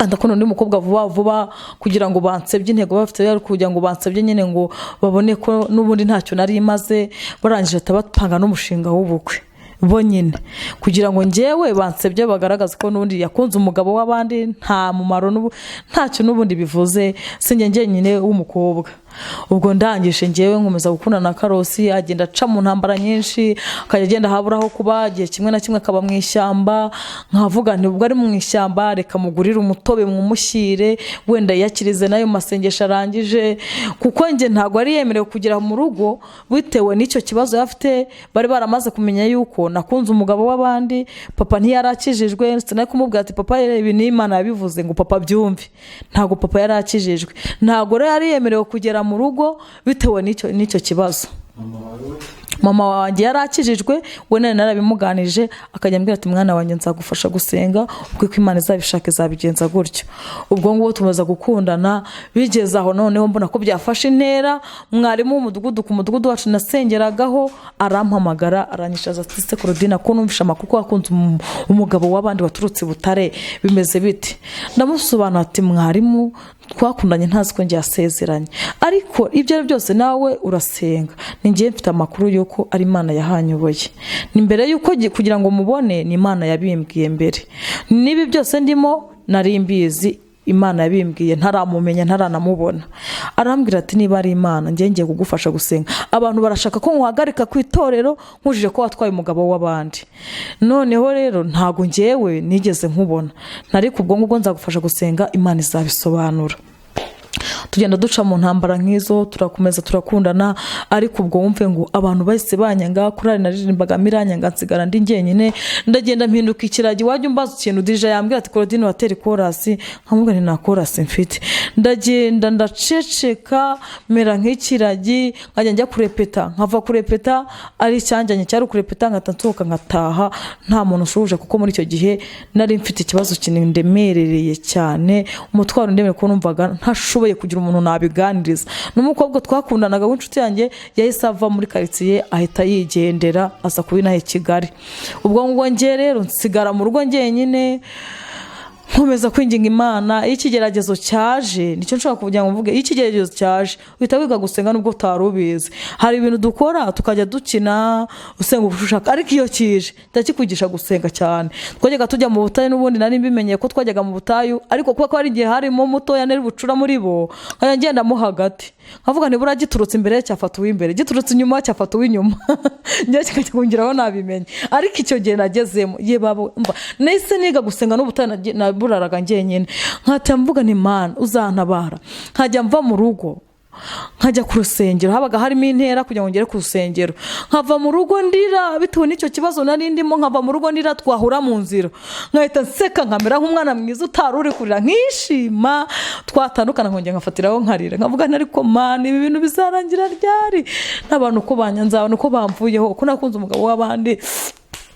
Ndakunda undi mukobwa vuba vuba kugira ngo bansebye. Intego bafite yari kugira ngo bansebye nyine, ngo babone ko n'ubundi ntacyo nari maze. Barangije bahita bapanga n'umushinga w'ubukwe bo nyine, kugira ngo njyewe bansebye, bagaragaze ko n'ubundi yakunze umugabo w'abandi, nta mumaro, ntacyo n'ubundi bivuze, si njye njyenyine w'umukobwa. Ubwo ndangije ngewe nkomeza gukundana na Karosi, agenda aca mu ntambara nyinshi, akajya agenda ahabura aho kuba, igihe kimwe na kimwe akaba mu ishyamba. Nkavuga nti: "Ubwo ari mu ishyamba, reka mugurire umutobe mwumushyire, wenda yiyakirize n'ayo masengesho arangije." Kuko njye ntabwo yari yemerewe kugera mu rugo bitewe n'icyo kibazo yari afite. Bari baramaze kumenya yuko nakunze umugabo w'abandi. Papa ntiyari akijijwe, sinari kumubwira ati: "Papa, ibi ni Imana yabivuze," ngo papa abyumve. Ntabwo papa yari akijijwe, ntabwo rero yari yemerewe kugera mu rugo bitewe n'icyo kibazo. Mama wawe? Mama wanjye yari akijijwe, we nari narabimuganije, akajya ambwira ati: "Mwana wanjye, nzagufasha gusenga, ubwo uko Imana izabishaka izabigenza gutyo." Ubwo ngubwo tumaze gukundana, bigeze aho noneho mbona ko byafashe intera. Mwarimu w'umudugudu, ku mudugudu wacu nasengeragaho, arampamagara, aranyishaza ati: "Se Claudine, ko numvishe amakuru ko wakunze umugabo w'abandi waturutse i Butare, bimeze bite?" Ndamusobanura ati: "Mwarimu, twakundanye ntazi ko njye yasezeranye, ariko ibyo ari byose nawe urasenga, ni njye mfite amakuru y'uko ari Imana yahanyoboye, ni mbere y'uko kugira ngo mubone, ni Imana yabimbwiye mbere. N'ibi byose ndimo nari mbizi, Imana yabimbwiye ntaramumenya, ntaranamubona." Arambwira ati: "Niba ari Imana, njye ngiye kugufasha gusenga. Abantu barashaka ko nkuhagarika ku itorero nkujije ko watwaye umugabo w'abandi. Noneho rero ntabwo ngewe nigeze nkubona, ariko ubwo ngubwo nzagufasha gusenga, Imana izabisobanura." Tugenda duca mu ntambara nk'izo, turakomeza turakundana. Ariko ubwo wumve ngo abantu bahise banyanga, korali naririmbagamo iranyanga, nsigara ndi njyenyine. Ndagenda mpinduka ikiragi. Wajya umbaza ikintu, dije yambwira ati: "Claudine, watera ikorasi?" Nkamubwira nti: "Nta korasi mfite." Ndagenda ndaceceka, mera nk'ikiragi, nkajya njya kurepeta, nkava kurepeta, ari icyanjyanye cyari ukurepeta, nkahita nsohoka nkataha nta muntu ushuje, kuko muri icyo gihe nari mfite ikibazo kindemerereye cyane, umutwaro undemereye, kuko numvaga ntashoboye kugira umuntu nabiganiriza. N'umukobwa twakundanaga w'inshuti yanjye yahise ava muri karitsiye, ahita yigendera, aza kuba inaha i Kigali. Ubwo ngo njye rero nsigara mu rugo njyenyine, nkomeza kwinginga Imana. Iyo ikigeragezo cyaje, nicyo nshobora kugira ngo mvuge, iyo ikigeragezo cyaje uhita wiga gusenga nubwo utari ubizi. Hari ibintu dukora tukajya dukina, usenga uko ushaka, ariko iyo kije ndakikwigisha gusenga cyane. Twajyaga tujya mu butayu, n'ubundi nari mbimenyeye ko twajyaga mu butayu, ariko kuko hari igihe harimo mutoya nari bucura muri bo, nkajya ngendamo hagati, nkavuga nibura giturutse imbere cyafata uw'imbere, giturutse inyuma cyafata uw'inyuma, njye kikajya kungeraho nabimenye. Ariko icyo gihe nagezemo, ye baba, mba nahise niga gusenga n'ubutayu naburaraga njyenyine, nkahita mvuga nti: "Mana, uzantabara." Nkajya mva mu rugo nkajya ku rusengero, habaga harimo intera kugira ngo ngere ku rusengero. Nkava mu rugo ndira bitewe n'icyo kibazo nari ndimo, nkava mu rugo ndira, twahura mu nzira nkahita nseka, nkamera nk'umwana mwiza utari uri kurira, nkishima. Twatandukana nkongera nkafatiraho nkarira, nkavuga nti: "Ariko Mana, ibi bintu bizarangira ryari? N'abantu uko banyanze, abantu uko bamvuyeho, ko nakunze umugabo w'abandi."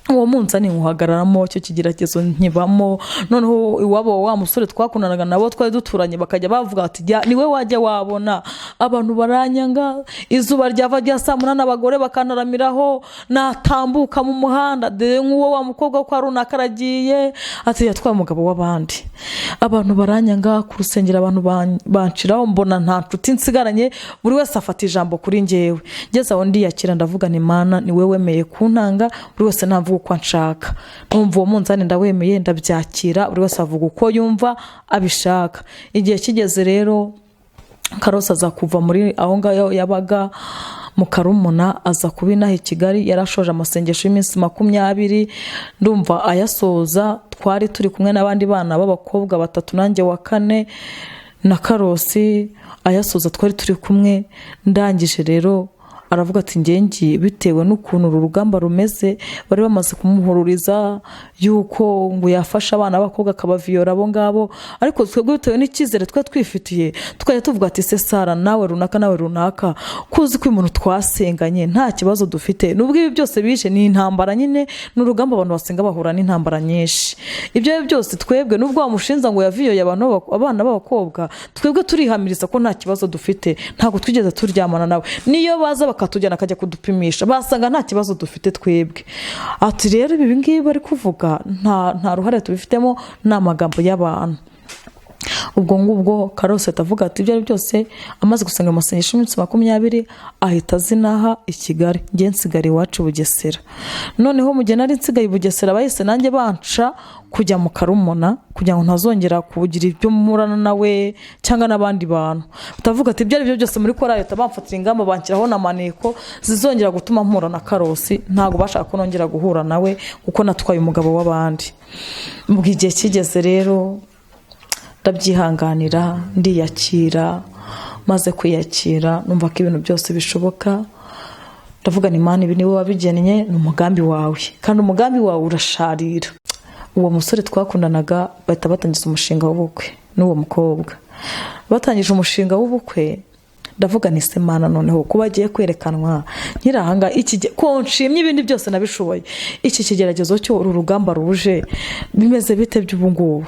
Uwo munsi nywuhagararamo, icyo kigeragezo nkibamo. Noneho iwabo wa musore twakundanaga nabo twari duturanye bakajya bavuga ati: "Jya, niwe wajya wabona." Abantu baranyanga, izuba ryava rya saa 8 abagore bakantaramiraho, natambuka mu muhanda de nk'uwo wa mukobwa wo kwa runaka aragiye, ati: "Yatwaye umugabo w'abandi." Abantu baranyanga, ku rusengero abantu banshiraho, mbona nta nshuti nsigaranye, buri wese afata ijambo kuri njyewe. Ngeze aho ndiyakira, ndavuga ni: "Mana, ni wowe wemeye kuntanga, buri wese navuga uko anshaka." Numva uwo munzani ndawemeye, ndabyakira, buri wese avuga uko yumva abishaka. Igihe kigeze rero, Karosi aza kuva muri aho ngaho yabaga mu Karumuna, aza kuba inaha i Kigali. Yari ashoje amasengesho y'iminsi 20, ndumva ayasoza. Twari turi kumwe n'abandi bana b'abakobwa batatu, nanjye wa kane na Karosi. Ayasoza twari turi kumwe. Ndangije rero aravuga ati: "Ngiye," bitewe n'ukuntu uru rugamba rumeze, bari bamaze kumuhururiza yuko ngo yafasha abana b'abakobwa akabaviyora abo ngabo. Ariko twebwe bitewe n'icyizere twari twifitiye, tukajya tuvuga ati: "Se Sara, nawe runaka, nawe runaka, kuzi ko uyu muntu twasenganye nta kibazo dufite, nubwo ibi byose bije, ni intambara nyine, ni urugamba, abantu basenga bahura n'intambara nyinshi. Ibyo byose twebwe nubwo wamushinza ngo yaviyoye abana b'abakobwa, twebwe turihamiriza ko nta kibazo dufite, ntabwo twigeze turyamana nawe. Niyo baza bakatujyana akajya kudupimisha, basanga nta kibazo dufite twebwe." Ati: "Rero ibi ngibi bari kuvuga nta ruhare tubifitemo, ni amagambo y'abantu." Ubwo ngubwo Karose atavuga ati ibyo ari byose, amaze gusenga amasengesho y'iminsi 20 ahita azinaha i Kigali, njye nsigara iwacu i Bugesera. Noneho mu gihe nari nsigaye i Bugesera, bahise nanjye banca kujya mu Karumuna kugira ngo ntazongera kugira ibyo murana nawe cyangwa n'abandi bantu. Batavuga ati ibyo ari byo byose muri korali, bamfatira ingamba, banshyiraho na maneko zizongera gutuma mpura na Karosi. Ntabwo bashaka ko nongera guhura nawe kuko natwaye umugabo w'abandi. Ubwo igihe kigeze rero ndabyihanganira, ndiyakira. Maze kwiyakira numva ko ibintu byose bishoboka. Ndavuga ni: "Imana, ibi niwe wabigennye, ni umugambi wawe, kandi umugambi wawe urasharira." Uwo musore twakundanaga bahita batangiza umushinga w'ubukwe n'uwo mukobwa. Batangije umushinga w'ubukwe, Ndavuga nti se Mana, noneho kuba agiye kwerekanwa nkiri ahangaha, ko nshimye ibindi byose nabishoboye, iki kigeragezo cyo, uru rugamba ruje bimeze bite by'ubu ngubu?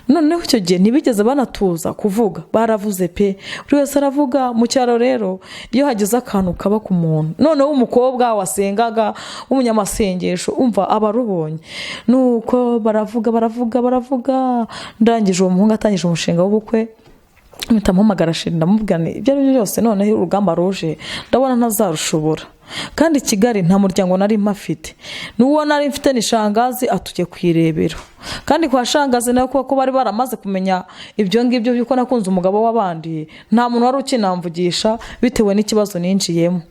Noneho icyo gihe ntibigeze banatuza kuvuga, baravuze pe, buri wese aravuga. Mu cyaro rero iyo hagize akantu kaba ku muntu, noneho umukobwa wasengaga w'umunyamasengesho, umva aba arubonye. Nuko baravuga, baravuga, baravuga. Ndangije uwo muhungu atangije umushinga w'ubukwe, mpita mpamagara chéri, ndamubwira nti ibyo ari byo byose noneho urugamba ruje ndabona ntazarushobora, kandi i Kigali nta muryango nari mpafite, n'uwo nari mfite ni shangazi atuye ku Irebero, kandi kwa shangazi nawe kuko bari baramaze kumenya ibyo ngibyo by'uko nakunze umugabo w'abandi, nta muntu wari ukinamvugisha bitewe n'ikibazo ninjiyemo.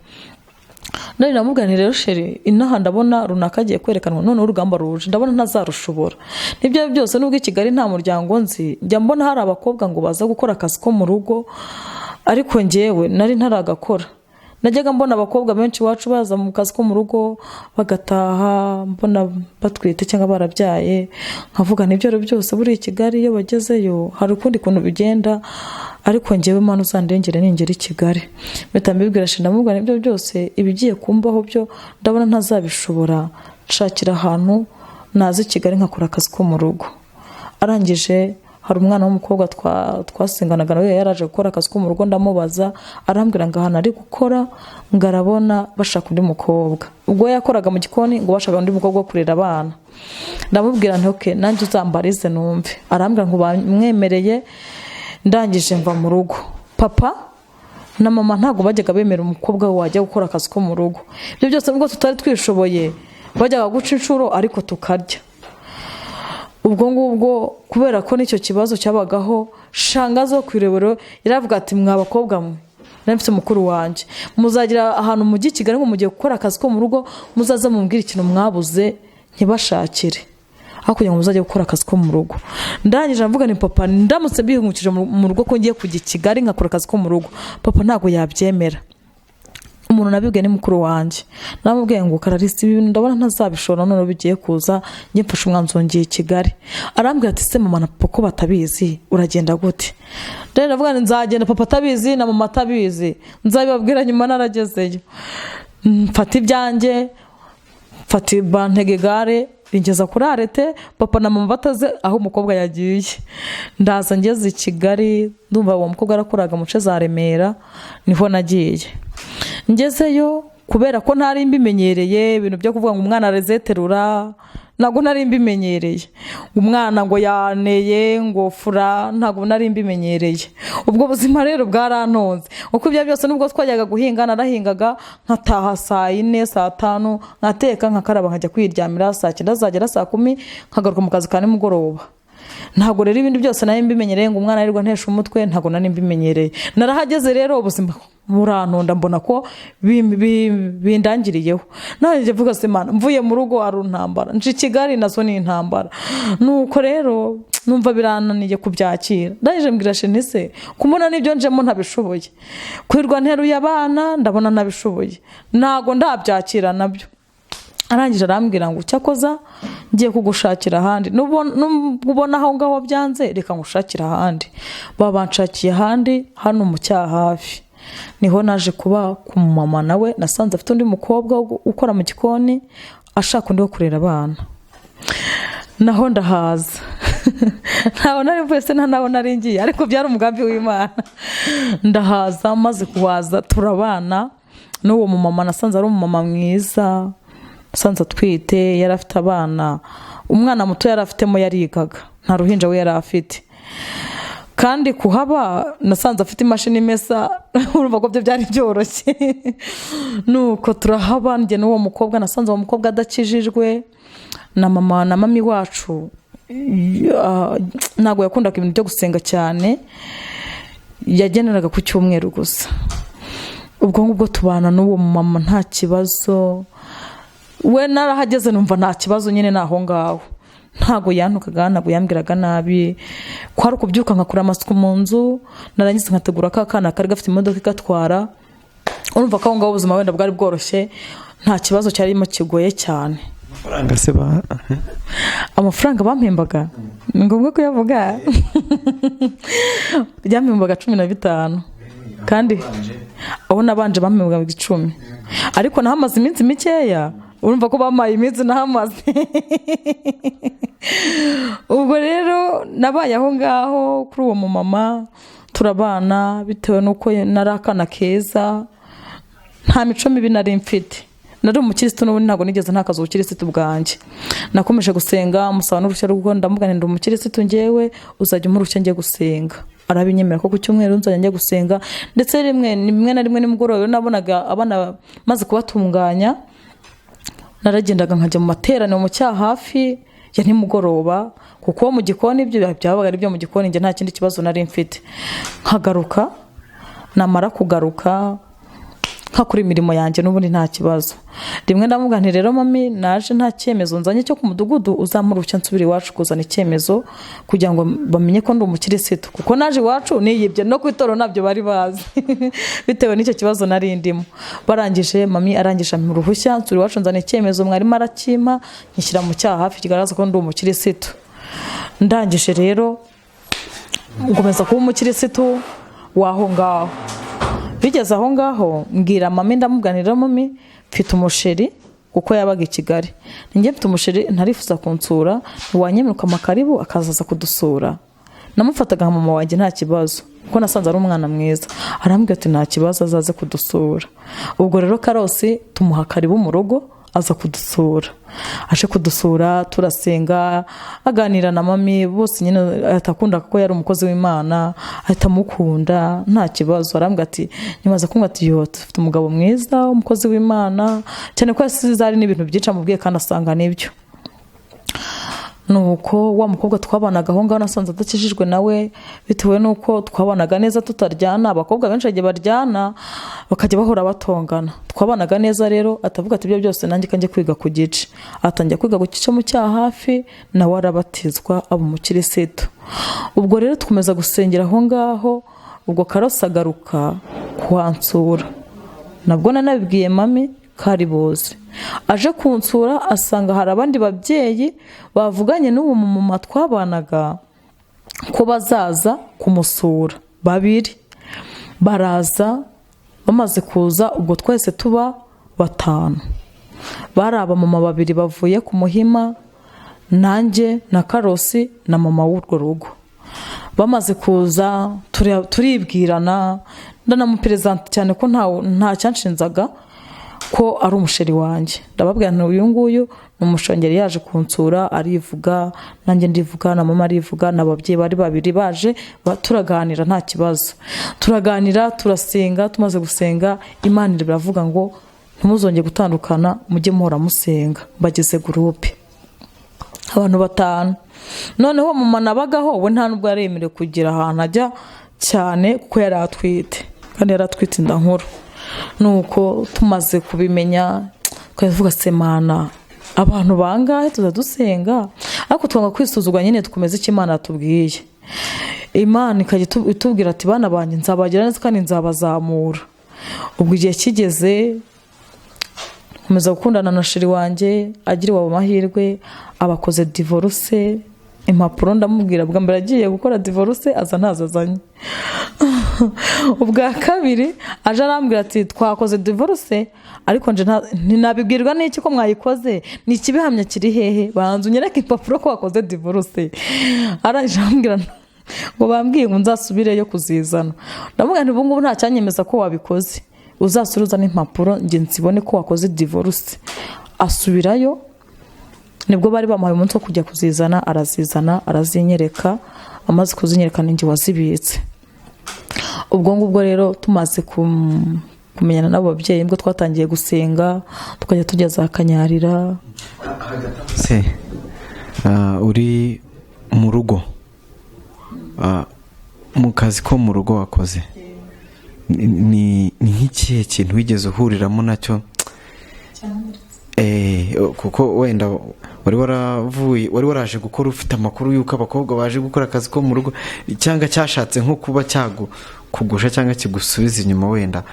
None namubwira nti rero chéri, inaha ndabona runaka agiye kwerekanwa, noneho urugamba ruje ndabona ntazarushobora. Nibyo byose, nubwo i Kigali nta muryango nzi, njya mbona hari abakobwa ngo baza gukora akazi ko mu rugo, ariko njyewe nari ntaragakora. Najyaga mbona abakobwa benshi iwacu baza mu kazi ko mu rugo bagataha mbona batwite cyangwa barabyaye, nkavuga nibyo rero byose buriya i Kigali iyo bagezeyo hari ukundi kuntu bigenda, ariko njyewe Mana uzandengere ningera i Kigali. Mpita mbibwira chéri, ndamubwira nibyo byose, ibigiye kumbaho byo ndabona ntazabishobora, nshakira ahantu naza i Kigali nkakora akazi ko mu rugo. Arangije hari umwana w'umukobwa twasenganaga nawe yaraje gukora akazi ko mu rugo, ndamubaza, arambwira ngo ahantu ari gukora ngo arabona bashaka undi mukobwa. Ubwo yakoraga mu gikoni, ngo bashaka undi mukobwa wo kurera abana. Ndamubwira nti okay, nanjye uzambarize numve. Arambwira ngo bamwemereye. Ndangije mva mu rugo. Papa na mama ntabwo bajyaga bemera umukobwa we wajya gukora akazi ko mu rugo. Ibyo byose nubwo tutari twishoboye, bajyaga guca inshuro ariko tukarya. Ubwo ngubwo kubera ko n'icyo kibazo cyabagaho, shangazi wo ku Irebero yaravuga ati mwa bakobwa mwe, nari mfite mukuru wanjye, muzagira ahantu mujyi i Kigali ngo mugiye gukora akazi ko mu rugo, muzaze mumbwire ikintu mwabuze ntibashakire, aho kugira ngo muzajye gukora akazi ko mu rugo. Ndangije ndavuga ni papa, ndamutse mbihungukije mu rugo ko ngiye kujya i Kigali nkakora akazi ko mu rugo, papa ntabwo yabyemera. Umuntu nabibwiye ni mukuru wanjye. Namubwiye ngo Kararisi, ibi bintu ndabona ntazabishobora, none bigiye kuza, njye mfashe umwanzuro ngiye i Kigali. Arambwira ati se mama na papa ko batabizi, uragenda gute? Rero ndavuga nti nzagenda papa atabizi na mama atabizi, nzabibabwira nyuma naragezeyo. Mfata ibyanjye, mfata bantega igare ringeza kuri arrêt, papa na mama bataze aho umukobwa yagiye. Ndaza ngeze i Kigali, ndumva uwo mukobwa yarakoraga mu nce za Remera, niho nagiye. Ngezeyo, kubera ko ntari mbimenyereye ibintu byo kuvuga ngo umwana arezeterura, ntabwo nari mbimenyereye, umwana ngo yaneye ngo fura, ntabwo nari mbimenyereye. Ubwo buzima rero bwarantonze, kuko ibyo byose nubwo twajyaga guhinga, narahingaga nkataha saa 4, saa 5, nkateka, nkakaraba, nkajya kwiryamira, saa 9 zagera, saa 10 nkagaruka mu kazi ka nimugoroba. Ntabwo rero ibindi byose nari mbimenyereye, ngo umwana arirwa ntesha umutwe, ntabwo nari mbimenyereye. Narahageze rero ubuzima burantonda, mbona ko bindangiriyeho. Nanjye mvuga se Mana, mvuye mu rugo ari intambara, nje i Kigali nazo ni intambara. Nuko rero numva birananiye kubyakira. Ndangije mbwira chéri se kumubona n'ibyo njemo ntabishoboye, kwirwa nteruye abana ndabona ntabishoboye, ntabwo ndabyakira nabyo. Arangije arambwira ngo cyakoza ngiye kugushakira ahandi, nubwo ubona aho ngaho byanze, reka ngushakire ahandi. Baba banshakiye ahandi hano mu Cyahafi, niho naje kuba ku mama nawe nasanze afite undi mukobwa ukora mu gikoni, ashaka undi wo kurera abana, naho ndahaza. Ntaho nari mvuye se, nta naho nari ngiye, ariko byari umugambi w'Imana. Ndahaza, maze kuhaza turabana n'uwo mumama. Nasanze ari umumama mwiza. Nasanze atwite, yari afite abana, umwana muto yari afitemo yarigaga, nta ruhinja we yari afite. Kandi kuhaba nasanze afite imashini imesa, urumva ko byo byari byoroshye. Nuko turahaba njye n'uwo mukobwa. Nasanze uwo mukobwa adakijijwe, na mama na mami wacu ntabwo yakundaga ibintu byo gusenga cyane, yageneraga ku cyumweru gusa. Ubwo ngubwo tubana n'uwo mama nta kibazo. We narahageze numva nta kibazo nyine, ni aho ngaho, ntabwo yantukaga, ntabwo yambwiraga nabi. Kwari ukubyuka nkakora amasuku mu nzu, narangiza nkategura ka kana kari gafite imodoka igatwara. Urumva ko aho ngaho ubuzima wenda bwari bworoshye, nta kibazo cyarimo kigoye cyane. Amafaranga se ba Amafaranga bampembaga, ni ngombwa kuyavuga? Byampembaga 15. Kandi aho nabanje bampembwaga 10, ariko nahamaze iminsi mikeya. Urumva ko bampaye iminsi nahamaze. Ubwo rero nabaye aho ngaho kuri uwo mumama, turabana bitewe n'uko nari akana keza, nta mico mibi nari mfite, nari umukirisitu n'ubundi, ntabwo nigeze ntakaza ubukirisitu bwanjye. Nakomeje gusenga, musaba n'uruhushya rwo ndamugana, ndi umukirisitu ngewe, uzajya umpa uruhushya njye gusenga. Arabinyemerera ko ku cyumweru nzajya njya gusenga, ndetse rimwe na rimwe nimugoroba iyo nabonaga abana maze kubatunganya, naragendaga nkajya mu materaniro mu cyaha hafi ya nimugoroba, kuko mu gikoni ibyo byabaga ari ibyo mu gikoni, njye nta kindi kibazo nari mfite. Nkagaruka, namara kugaruka nkakora imirimo yanjye n'ubundi nta kibazo. Rimwe ndamubwira nti: "Rero mami, naje nta cyemezo nzanye cyo ku mudugudu, uzampa uruhushya nsubira iwacu kuzana icyemezo kugira ngo bamenye ko ndi umukirisitu, kuko naje iwacu niyibye, no ku itorero ntabyo bari bazi bitewe n'icyo kibazo nari ndimo." Barangije, mami arangije ampa uruhushya, nsubira iwacu nzana icyemezo, mwarimu arakimpa, nkishyira mu cyaha hafi kigaragaza ko ndi umukirisitu. Ndangije rero nkomeza kuba umukirisitu w'aho ngaho. Bigeze aho ngaho mbwira mami, ndamubwira rero: "Mami, mfite umusheri," kuko yabaga i Kigali, "njye mfite umusheri, ntarifuza kunsura, ntiwanyemera ukampa karibu akazaza kudusura?" Namufataga nka mama wanjye nta kibazo, kuko nasanze ari umwana mwiza. Arambwira ati: "Nta kibazo, azaze kudusura." Ubwo rero Karosi tumuha karibu mu rugo, aza kudusura. Aje kudusura turasenga, aganira na mami bose nyine, ahita akunda kuko yari umukozi w'Imana, ahita amukunda nta kibazo. Arambwira ati, nyuma kumwe ati: "Yo, dufite umugabo mwiza, umukozi w'Imana," cyane ko yasize hari n'ibintu byinshi amubwiye kandi asanga nibyo. Nuko wa mukobwa twabanaga aho ngaho nasanze adakijijwe nawe, bitewe n'uko twabanaga neza tutaryana. Abakobwa benshi bagiye baryana, bakajya bahora batongana. Twabanaga neza rero, atavuga ati: "Ibyo byose nanjye kanjye kwiga ku gice." Atangira kwiga ku gice mu cyaha hafi, nawe arabatizwa aba umukirisitu. Ubwo rero dukomeza gusengera aho ngaho. Ubwo Karosi agaruka kuhansura, nabwo nanabibwiye mami kari buze. Aje kunsura asanga hari abandi babyeyi bavuganye n'uwo mumama twabanaga ko bazaza kumusura babiri. Baraza, bamaze kuza ubwo twese tuba batanu. Bari abamama babiri bavuye ku Muhima, nanjye na Karosi na mama w'urwo rugo. Bamaze kuza turibwirana, ndanamuperezanta cyane ko nta cyanshinzaga ko ari umusheri wanjye. Ndababwira nti: "Uyu nguyu ni umushongeri, yaje kunsura." Arivuga, nanjye ndivuga, na mama arivuga, n'ababyeyi bari babiri baje, turaganira nta kibazo. Turaganira, turasenga. Tumaze gusenga, Imana iravuga ngo: "Ntimuzongere gutandukana, mujye muhora musenga." Bageze groupe abantu batanu. Noneho mama nabagaho we nta nubwo yaremerewe kugira ahantu ajya cyane, kuko yari atwite, kandi yari atwite inda nkuru. Nuko tumaze kubimenya twavuga: "Semana, abantu bangahe tuza dusenga?" Ariko twanga kwisuzugura nyine, dukomeza icyo Imana yatubwiye. Imana ikajya itubwira ati: "Bana banjye, nzabagira neza kandi nzabazamura." Ubwo igihe kigeze nkomeza gukundana na sheri wanjye, agiriwe amahirwe abakoze divorce, impapuro. Ndamubwira, bwa mbere agiye gukora divorce aza ntazo azanye. Ubwa kabiri aje arambwira ati: "Twakoze divorce, ariko nje ntinabibwirwa n'iki ko mwayikoze? Ni ikibihamya kiri hehe? Banza unyereke impapuro ko wakoze divorce." Arangije arambwira ngo: "Bambwiye ngo nzasubireyo kuzizana." Ndamubwira nti: "Ubu ngubu nta cyanyemeza ko wabikoze, uzasubire uzane impapuro njye nzibone ko wakoze divorce." Asubirayo, nibwo bari bamuhaye umunsi wo kujya kuzizana, arazizana, arazinyereka. Amaze kuzinyereka, ninjye wazibitse. Ubwo ngubwo rero tumaze kumenyana n'abo babyeyi, nibwo twatangiye gusenga, tukajya tujya za Kanyarira. Se uri mu rugo, mu kazi ko mu rugo wakoze, ni nk'ikihe kintu wigeze uhuriramo nacyo? Kuko wenda wari waravuye, wari waraje gukora ufite amakuru y'uko abakobwa baje gukora akazi ko mu rugo, cyangwa cyashatse nko kuba cyagukugusha cyangwa kigusubiza inyuma, wenda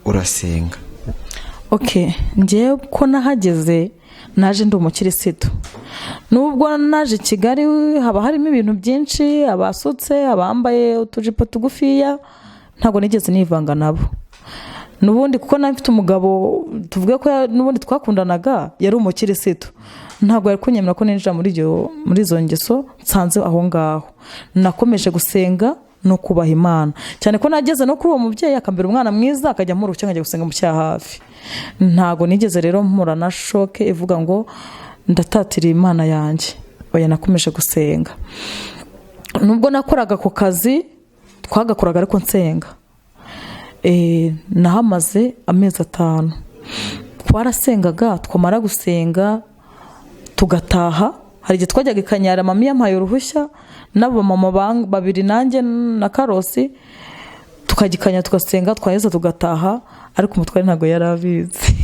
urasenga. Ok, njyewe ko nahageze naje ndi umukirisitu. Nubwo naje i Kigali haba harimo ibintu byinshi, abasutse, abambaye utujipo tugufiya. Ntabwo nigeze nivanga nabo n'ubundi, kuko nawe mfite umugabo, tuvuge ko n'ubundi twakundanaga, yari umukirisitu, ntabwo yari kunyemera ko ninjira muri izo ngeso nsanze aho ngaho. Nakomeje gusenga no kubaha Imana cyane, ko nageze no kuri uwo mubyeyi akambera umwana mwiza, akajya ampura uruhushya nkajya gusenga mu cyaha hafi. Ntabwo nigeze rero mpura na choc ivuga ngo ndatatira Imana yanjye. Oya, nakomeje gusenga. Nubwo nakoraga ako kazi, twagakoraga ariko nsenga. Nahamaze amezi 5. Twarasengaga, twamara gusenga tugataha. Hari igihe twajyaga i Kanyara, mama yampaye uruhushya n'abamama babiri, nanjye na Karosi, tukajya i Kanyara tugasenga, twaheza tugataha, ariko umutware ntabwo yari abizi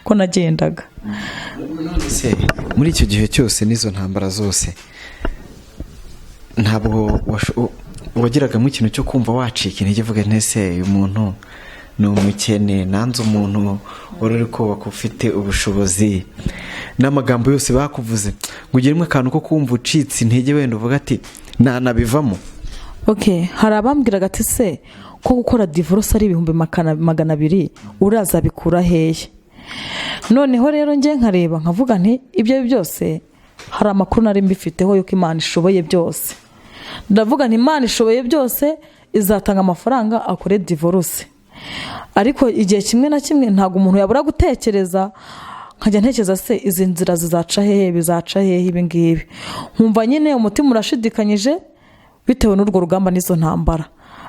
ko nagendaga. Se muri icyo gihe cyose n'izo ntambara zose, ntabwo wagiragamo ikintu cyo kumva wacika intege, uvuga ntese uyu muntu ni umukene, nanze umuntu wari uri kubaka ufite ubushobozi, n'amagambo yose bakuvuze, ngo ugiremo akantu ko kumva ucitse intege, wenda uvuga ati nanabivamo? Ok, hari abambwiraga ati: "Se ko gukora divorce ari 200,000, urazabikura hehe?" Noneho rero njye nkareba nkavuga nti ibyo byose hari amakuru nari mbifiteho yuko Imana ishoboye byose. Ndavuga nti Imana ishoboye byose, izatanga amafaranga akore divorce. Ariko igihe kimwe na kimwe ntabwo umuntu yabura gutekereza, nkajya ntekereza: se izi nzira zizaca hehe, bizaca hehe ibi ngibi? Nkumva nyine umutima urashidikanyije bitewe n'urwo rugamba n'izo ntambara,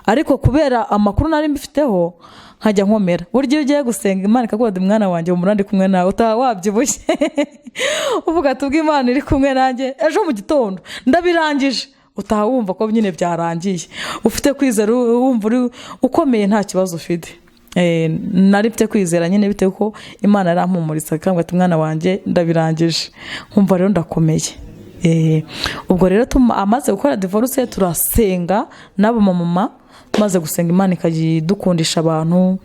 ariko kubera amakuru nari mbifiteho nkajya nkomera. Burya iyo ugiye gusenga Imana ikaguha: "Mwana wanjye, humura, ndi kumwe nawe," utaha wabyibushye, uvuga ati ubwo Imana iri kumwe nanjye, ejo mu gitondo ndabirangije. Utaha wumva ko nyine byarangiye, ufite kwizera, wumva uri ukomeye, nta kibazo ufite. Nari mfite kwizera nyine bitewe ko Imana yarampumuriza, ikambwira ati: "Mwana wanjye, ndabirangije." Nkumva rero ndakomeye. Ubwo rero amaze gukora divorce, turasenga n'abo mama. Tumaze gusenga, Imana ikajya idukundisha abantu,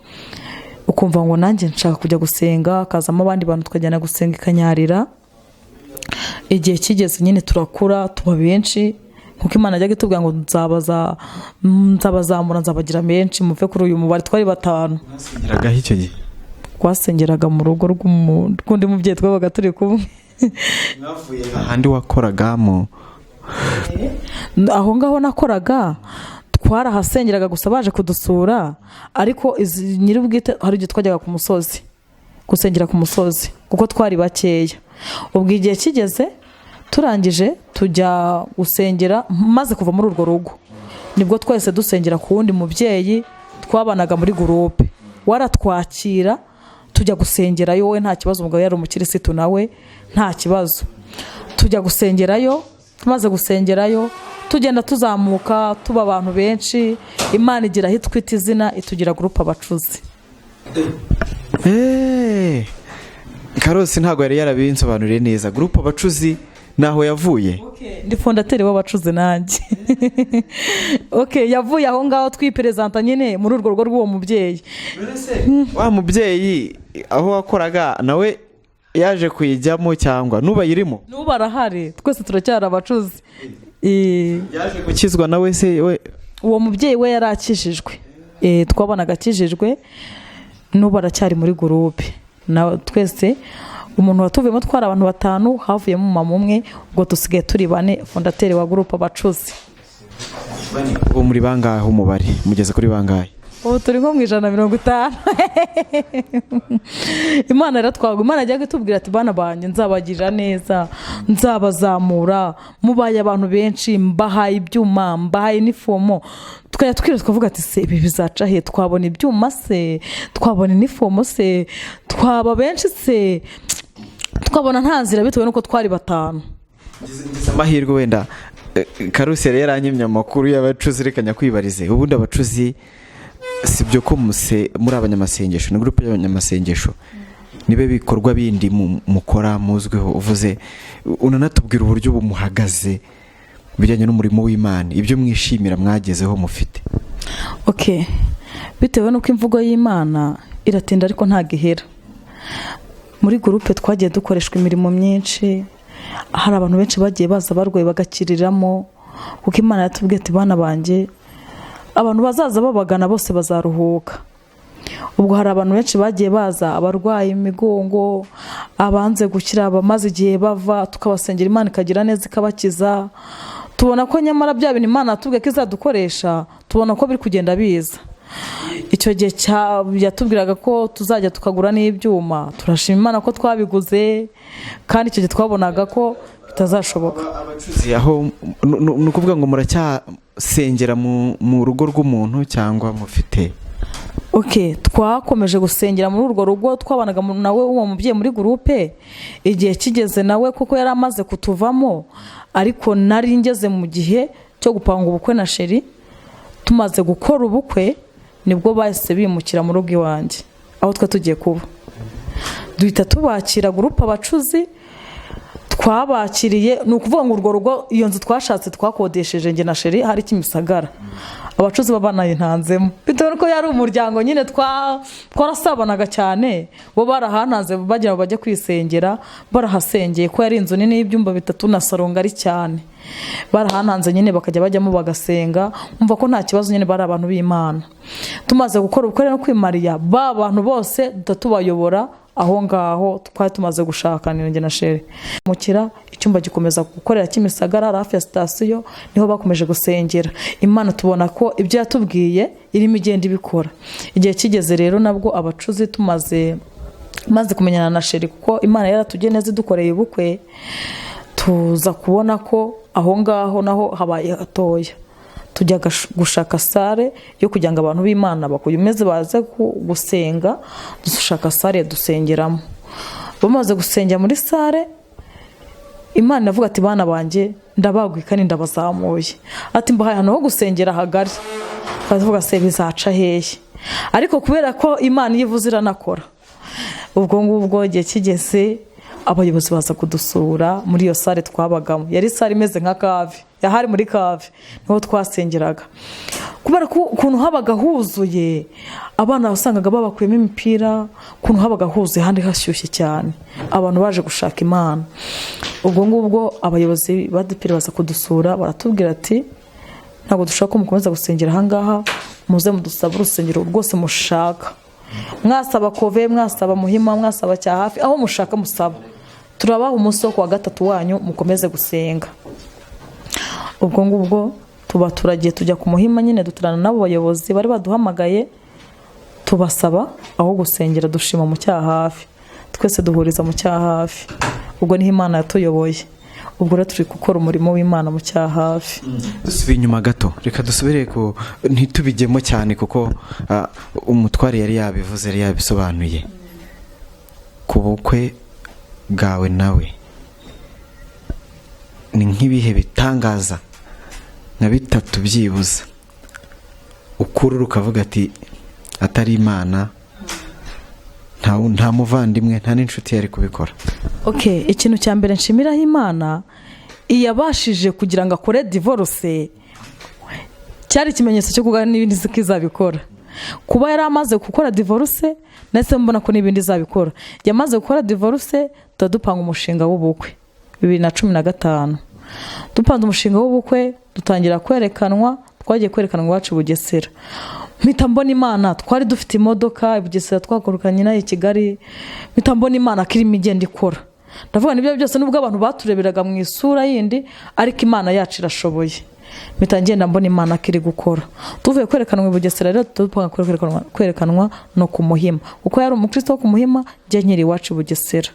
ukumva ngo nanjye nshaka kujya gusenga, hakazamo abandi bantu, tukajyana gusenga ikanyarira. Igihe kigeze nyine turakura, tuba benshi, nkuko Imana yajyaga itubwira ngo nzabazamura, nzabagira benshi, muve kuri uyu mubare. Twari batanu. Mwasengeragaho icyo gihe? Twasengeraga mu rugo rw'undi mubyeyi twabaga turi kumwe. Mwavuye ahandi wakoragamo? Aho ngaho nakoraga twarahasengeraga gusa baje kudusura, ariko nyir'ubwite hari igihe twajyaga ku musozi gusengera ku musozi, kuko twari bakeya. Ubwo igihe kigeze turangije tujya gusengera, maze kuva muri urwo rugo nibwo twese dusengera ku wundi mubyeyi twabanaga muri groupe, waratwakira, tujya gusengerayo. We nta kibazo, umugabo yari umukirisitu nawe, nta kibazo, tujya gusengerayo. Tumaze gusengerayo tugenda tuzamuka, tuba abantu benshi. Imana igira aho itwita izina, itugira groupe Abacuzi. Karosi ntabwo yari yarabinsobanuriye neza. Groupe Abacuzi naho yavuye? Ndi fondateur w'Abacuzi nanjye. Ok, yavuye aho ngaho twiperezanta nyine muri urwo rugo rw'uwo mubyeyi. Wa mubyeyi aho wakoraga nawe yaje kuyijyamo cyangwa n'ubu ayirimo? N'ubu arahari, twese turacyari Abacuzi. Yaje gukizwa nawe se we? Uwo mubyeyi we yari akijijwe. Twabonaga akijijwe, n'ubu aracyari muri groupe. Na twese umuntu watuvuyemo, twari abantu batanu, havuyemo umumama umwe, ubwo dusigaye turi bane, fondateur wa groupe Abacuzi. Ubu muri bangahe? Umubare mugeze kuri bangahe? Ubu turi nko mu 150. Imana iratwagwa. Imana yajyaga itubwira ati: "Bana banjye, nzabagirira neza, nzabazamura, mubaye abantu benshi, mbahaye ibyuma, mbahaye inifomo." Tukajya twira tukavuga ati: "Se ibi bizaca he? Twabona ibyuma se? Twabona inifomo se? Twaba benshi se?" Twabona nta nzira bitewe n'uko twari batanu. Ngize amahirwe wenda Karusi yari yaranyimye amakuru y'Abacuzi, reka nyakwibarize. Ubundi Abacuzi, si byo ko muse muri abanyamasengesho, ni groupe y'abanyamasengesho, nibe bikorwa bindi mukora muzwiho? Uvuze unanatubwira uburyo ubu muhagaze mu bijyanye n'umurimo w'Imana, ibyo mwishimira mwagezeho mufite. Ok, bitewe n'uko imvugo y'Imana iratinda ariko ntabwo ihera, muri groupe twagiye dukoreshwa imirimo myinshi. Hari abantu benshi bagiye baza barwaye bagakiriramo, kuko Imana yatubwiye ati: "Bana banjye, Abantu bazaza babagana bose bazaruhuka. Ubwo hari abantu benshi bagiye baza, abarwaye imigongo, abanze gukira, abamaze igihe bava, tukabasengera Imana ikagira neza ikabakiza. Tubona ko nyamara bya bintu Imana yatubwiye ko izadukoresha, tubona ko biri kugenda biza. Icyo gihe yatubwiraga ko tuzajya tukagura n'ibyuma, turashima Imana ko twabiguze, kandi icyo gihe twabonaga ko bitazashoboka. Aho ni ukuvuga ngo muracyasengera mu rugo rw'umuntu cyangwa mufite? Ok, twakomeje gusengera muri urwo rugo twabanaga nawe, uwo mubyeyi muri groupe. Igihe kigeze nawe kuko yari amaze kutuvamo, ariko nari ngeze mu gihe cyo gupanga ubukwe na chéri. Tumaze gukora ubukwe nibwo bahise bimukira mu rugo iwanjye aho twe tugiye kuba, duhita tubakira. Groupe Abacuzi twabakiriye, ni ukuvuga ngo urwo rugo, iyo nzu twashatse, twakodesheje njye na chéri, hari Kimisagara, abacuzi baba banayintanzemo bitewe n'uko yari umuryango nyine twarasabanaga cyane. Bo barahantanze bagira ngo bajye kwisengera, barahasengeye ko yari inzu nini y'ibyumba 3 na salon ngari cyane. Barahantanze nyine bakajya bajyamo bagasenga, umva ko nta kibazo nyine, bari abantu b'Imana. Tumaze gukora ubukwe no kwimariya, ba bantu bose duhita tubayobora aho ngaho twari tumaze gushaka njye na chéri. Mukira icyumba gikomeza gukorera Kimisagara hafi ya sitasiyo, niho bakomeje gusengera Imana. Tubona ko ibyo yatubwiye irimo igenda ibikora. Igihe kigeze rero nabwo abacuzi tumaze maze kumenyana na chéri, kuko Imana yaratugiye neza idukoreye ubukwe, tuza kubona ko aho ngaho naho habaye hatoya, tujya gushaka salle yo kugira ngo abantu b'Imana bakomeze baze gusenga. Dushaka salle dusengeramo. Bamaze gusengera muri salle, Imana iravuga ati: "Bana banjye, ndabaguye kandi ndabazamuye." Ati: "Mbahaye ahantu ho gusengera hagari." Baravuga: "Se bizaca hehe?" Ariko kubera ko Imana iyo ivuze iranakora, ubwo ngubwo igihe kigeze abayobozi baza kudusura muri iyo salle twabagamo. Yari salle imeze nka cave, yahari muri cave niho twasengeraga. Kubera ko ukuntu habaga huzuye, abana wasangaga babakuyemo imipira, ukuntu habaga huzuye ahandi hashyushye cyane, abantu baje gushaka Imana. Ubwo ngubwo abayobozi ba ADEPR baza kudusura, baratubwira ati: "Ntabwo dushaka ko mukomeza gusengera ahangaha, muze mudusabe urusengero rwose mushaka, mwasaba Kove, mwasaba Muhima, mwasaba Cyahafi, aho mushaka musaba, turabaha umunsi wo kuwa gatatu wanyu mukomeze gusenga." Ubwo ngubwo tuba turagiye tujya ku Muhima nyine, duturana n'abo bayobozi bari baduhamagaye, tubasaba aho gusengera, dushima mu Cyahafi, twese duhuriza mu Cyahafi. Ubwo niho Imana yatuyoboye. Ubwo rero turi gukora umurimo w'Imana mu Cyahafi. Dusubiye inyuma gato, reka dusubire ku ntitubijyemo cyane kuko umutware yari yabivuze, yari yabisobanuye. Ku bukwe bwawe nawe ni nk'ibihe bitangaza nka bitatu byibuza ukurura ukavuga ati: "Atari Imana, nta muvandimwe, nta n'inshuti yari kubikora"? Ok, ikintu cya mbere nshimiraho Imana, iyabashije kugira ngo akore divorce, cyari ikimenyetso cyo kuba n'ibindi ko izabikora. Kuba yari amaze gukora divorce, ndetse mbona ko n'ibindi izabikora. Yamaze gukora divorce, tuba dupanga umushinga w'ubukwe 2015. Dupanze umushinga w'ubukwe, dutangira kwerekanwa. Twagiye kwerekanwa iwacu i Bugesera, mpita mbona Imana. Twari dufite imodoka i Bugesera, twagurukanye nayo i Kigali. Mpita mbona Imana ko irimo igenda ikora. Ndavuga nibyo byose, nubwo abantu batureberaga mu isura yindi, ariko Imana yacu irashoboye. Mpita ngenda mbona Imana ko iri gukora. Tuvuye kwerekanwa i Bugesera rero, dupanga kwerekanwa no ku Muhima, kuko yari umukristo wo ku Muhima, njye nkiri iwacu i Bugesera.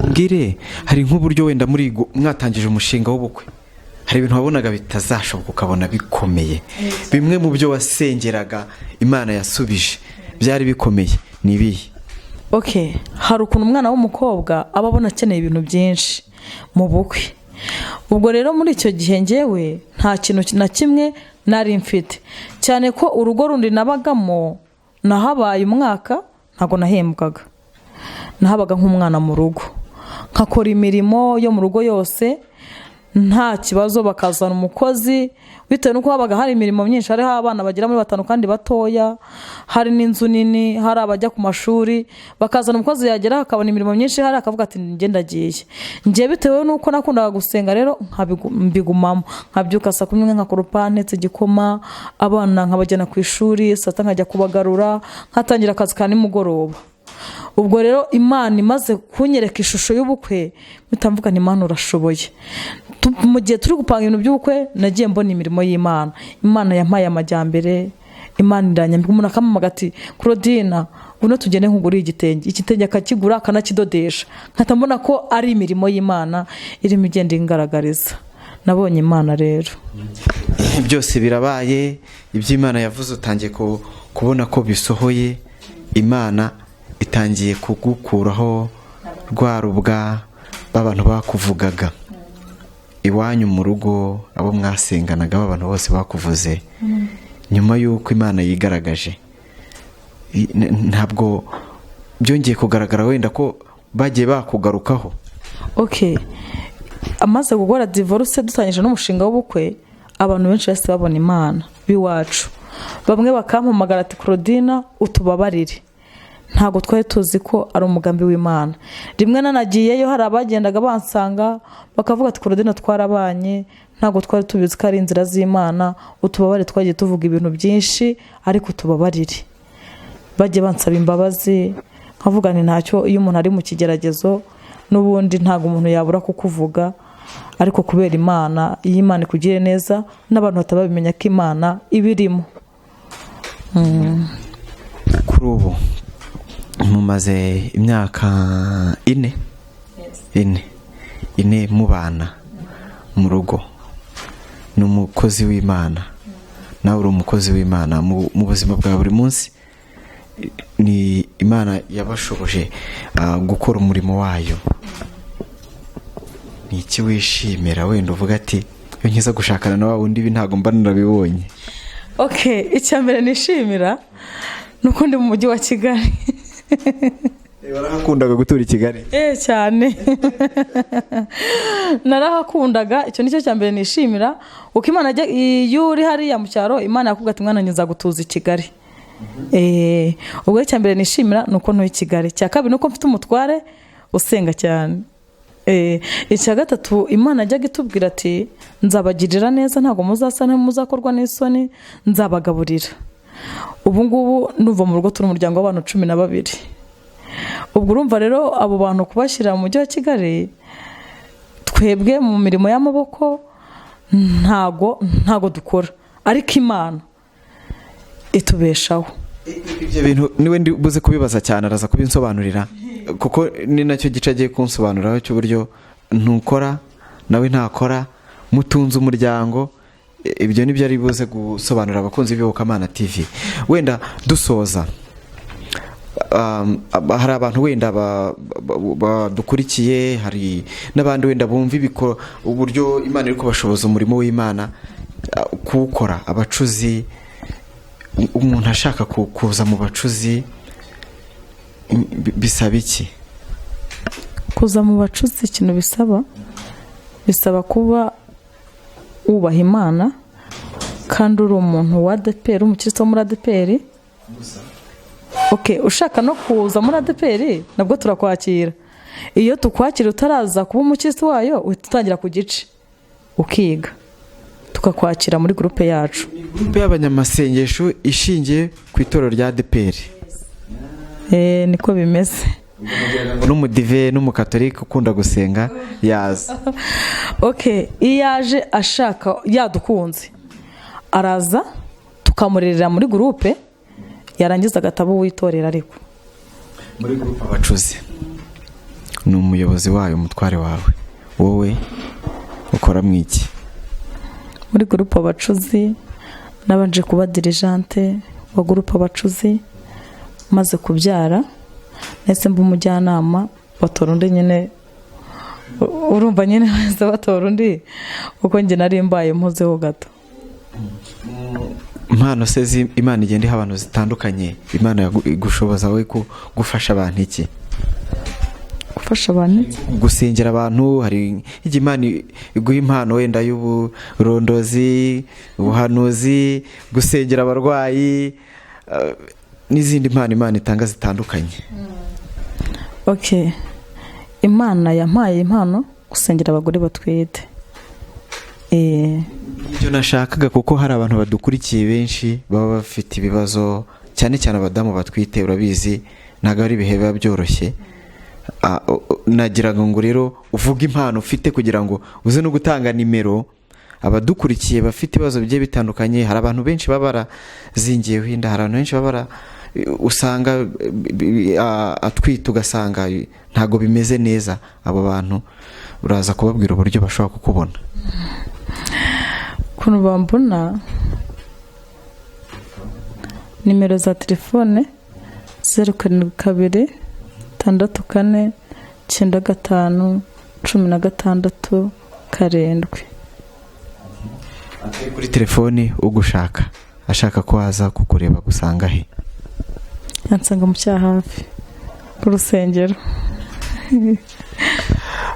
Mbwire, hari nk'uburyo wenda muri mwatangije umushinga w'ubukwe, hari ibintu wabonaga bitazashoboka ukabona bikomeye, bimwe mu byo wasengeraga Imana yasubije byari bikomeye, ni ibihe? Ok, hari ukuntu umwana w'umukobwa aba abona akeneye ibintu byinshi mu bukwe. Ubwo rero muri icyo gihe ngewe nta kintu na kimwe nari mfite, cyane ko urugo rundi nabagamo nahabaye umwaka ntabwo nahembwaga, nahabaga nk'umwana mu rugo, nkakora imirimo yo mu rugo yose. Nta kibazo, bakazana umukozi bitewe n'uko habaga hari imirimo myinshi, hariho abana bagera muri 5 kandi batoya, hari n'inzu nini, hari abajya ku mashuri, bakazana umukozi, yagera akabona imirimo myinshi hari akavuga ati njye ndagiye. Njye bitewe n'uko nakundaga gusenga rero mbigumamo, nkabyuka saa 11 nkakoropa, ntetse igikoma, abana nkabajyana ku ishuri, saa 6 nkajya kubagarura, nkatangira akazi ka nimugoroba. Ubwo rero Imana imaze kunyereka ishusho y'ubukwe, mpita mvuga nti Imana urashoboye. Mu gihe turi gupanga ibintu by'ubukwe, nagiye mbona imirimo y'Imana. Imana yampaye amajyambere, Imana iranyambika. Umuntu akampamagara ati Claudine ngwino tugende nkugurire igitenge, igitenge akakigura akanakidodesha, nkahita mbona ko ari imirimo y'Imana irimo igenda ingaragariza. Nabonye Imana rero. Byose birabaye, ibyo Imana yavuze utangiye kubona ko bisohoye. Imana itangiye kugukuraho rwa rubwa b'abantu bakuvugaga iwanyu mu rugo, abo mwasenganaga, abantu bose bakuvuze. Nyuma y'uko Imana yigaragaje, ntabwo byongeye kugaragara wenda ko bagiye bakugarukaho? Okay, amaze gukora divorce, dutangije n'umushinga w'ubukwe, abantu benshi bahise babona Imana b'iwacu. Bamwe bakampamagara ati Claudine utubabarire, ntabwo twari tuzi ko ari umugambi w'Imana. Rimwe nanagiyeyo, hari abagendaga bansanga bakavuga ati Claudine twarabanye, ntabwo twari tubizi ko ari inzira z'Imana, utubabarire, twagiye tuvuga ibintu byinshi ariko utubabarire. Bajye bansaba imbabazi, nkavuga nti ntacyo, iyo umuntu ari mu kigeragezo n'ubundi ntabwo umuntu yabura kukuvuga, ariko kubera Imana, iyo Imana ikugiriye neza n'abantu batababimenya ko Imana ibirimo. Kuri ubu mumaze imyaka ine mubana mu rugo, ni umukozi w'Imana, nawe uri umukozi w'Imana. Mu buzima bwa buri munsi ni Imana yabashoboje gukora umurimo wayo. Ni iki wishimira wenda uvuga ati iyo nkiza gushakana na wa wundi ibi ntabwo mba narabibonye? Okay, icya mbere nishimira ni uko ndi mu mujyi wa Kigali. Warahakundaga gutura i Kigali? Cyane, narahakundaga. Icyo nicyo cya mbere nishimira, kuko Imana iyo uri hariya mu cyaro, Imana yakubwira ati mwana nza gutuza i Kigali. Ubwo icya mbere nishimira ni uko ntuye i Kigali. Icya kabiri ni uko mfite umutware usenga cyane. Icya gatatu, Imana yajyaga itubwira ati nzabagirira neza, ntabwo muzasa muzakorwa n'isoni, nzabagaburira. Ubu ngubu nuva mu rugo turi umuryango w'abantu 12. Ubwo urumva rero abo bantu kubashyira mu mujyi wa Kigali, twebwe mu mirimo y'amaboko ntago dukora, ariko Imana itubeshaho. Ibyo bintu niwe ndi buze kubibaza cyane, araza kubinsobanurira, kuko ni nacyo gice agiye kunsobanuriraho cy'uburyo ntukora nawe ntakora mutunze umuryango. Ibyo nibyo ari buze gusobanurira abakunzi b'Iyobokamana TV. Wenda dusoza, hari abantu wenda badukurikiye, hari n'abandi wenda bumva uburyo Imana iri kubashoboza umurimo w'Imana kuwukora, abacuzi. Umuntu ashaka kuza mu bacuzi bisaba iki? Kuza mu bacuzi, ikintu bisaba kuba wubaha Imana kandi uri umuntu wa ADEPR, umukristo wo muri ADEPR. Okay, ushaka no kuza muri ADEPR nabwo turakwakira. Iyo tukwakira utaraza kuba umukristo wayo, uhita utangira ku gice ukiga, tukakwakira muri groupe yacu. Groupe y'abanyamasengesho ishingiye ku itorero rya ADEPR. Niko bimeze. N'umudive n'umukatolika ukunda gusenga yaza? Okay, iyo yaje ashaka yadukunze, araza tukamurerera muri groupe, yarangiza agatabo w'itorero ariko Muri groupe abacuzi ni umuyobozi wayo, umutware wawe, wowe ukora mu iki? Muri groupe abacuzi nabanje kuba dirigeante wa groupe abacuzi, maze kubyara ndetse mba umujyanama, batora undi nyine. Urumva nyine bahise batora undi kuko njye nari mbaye mpuzeho gato. Impano se Imana igenda iha abantu zitandukanye, Imana igushoboza wowe gufasha abantu iki? Gufasha abantu iki? Gusengera abantu. Hari igihe Imana iguha impano wenda y'uburondozi, ubuhanuzi, gusengera abarwayi, n'izindi mpano Imana itanga zitandukanye. Ok, Imana yampaye impano gusengera abagore batwite. Ibyo nashakaga, kuko hari abantu badukurikiye benshi baba bafite ibibazo, cyane cyane abadamu batwite. Urabizi, ntabwo ari ibihe biba byoroshye. Nagiraga ngo rero uvuge impano ufite kugira ngo uze no gutanga nimero, abadukurikiye bafite ibibazo bigiye bitandukanye. Hari abantu benshi baba barazingiyeho inda, hari abantu benshi baba usanga atwite ugasanga ntabwo bimeze neza. Abo bantu uraza kubabwira uburyo bashobora kukubona. Ukuntu bambona, nimero za telefone 0726495167. Atari kuri telefoni, ugushaka ashaka ko waza kukureba gusanga he? Yansanga mu Cyahafi ku rusengero.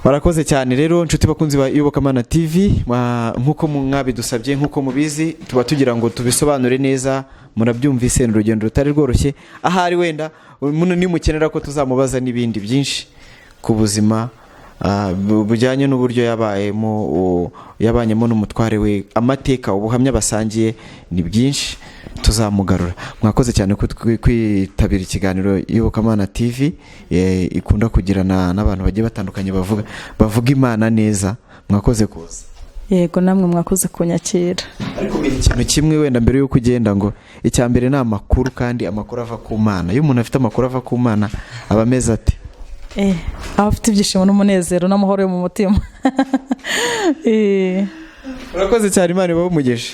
Barakoze cyane rero, inshuti bakunzi ba Iyobokamana TV. Nk'uko mwabidusabye, nk'uko mubizi, tuba tugira ngo tubisobanure neza. Murabyumvise, ni urugendo rutari rworoshye. Ahari wenda muno nimukenera ko tuzamubaza n'ibindi byinshi ku buzima bujyanye n'uburyo yabayemo, yabanyemo n'umutware we, amateka, ubuhamya basangiye ni byinshi, tuzamugarura. Mwakoze cyane kwitabira ikiganiro Iyobokamana TV ikunda kugirana n'abantu bagiye batandukanye bavuga Imana neza. Mwakoze kuza. Yego, namwe mwakoze kunyakira. Ariko menya ikintu kimwe wenda mbere y'uko ugenda, ngo icya mbere ni amakuru, kandi amakuru ava ku Mana. Iyo umuntu afite amakuru ava ku Mana aba ameze ate? Aba afite ibyishimo n'umunezero n'amahoro yo mu mutima. Urakoze cyane, Imana ibahe umugisha.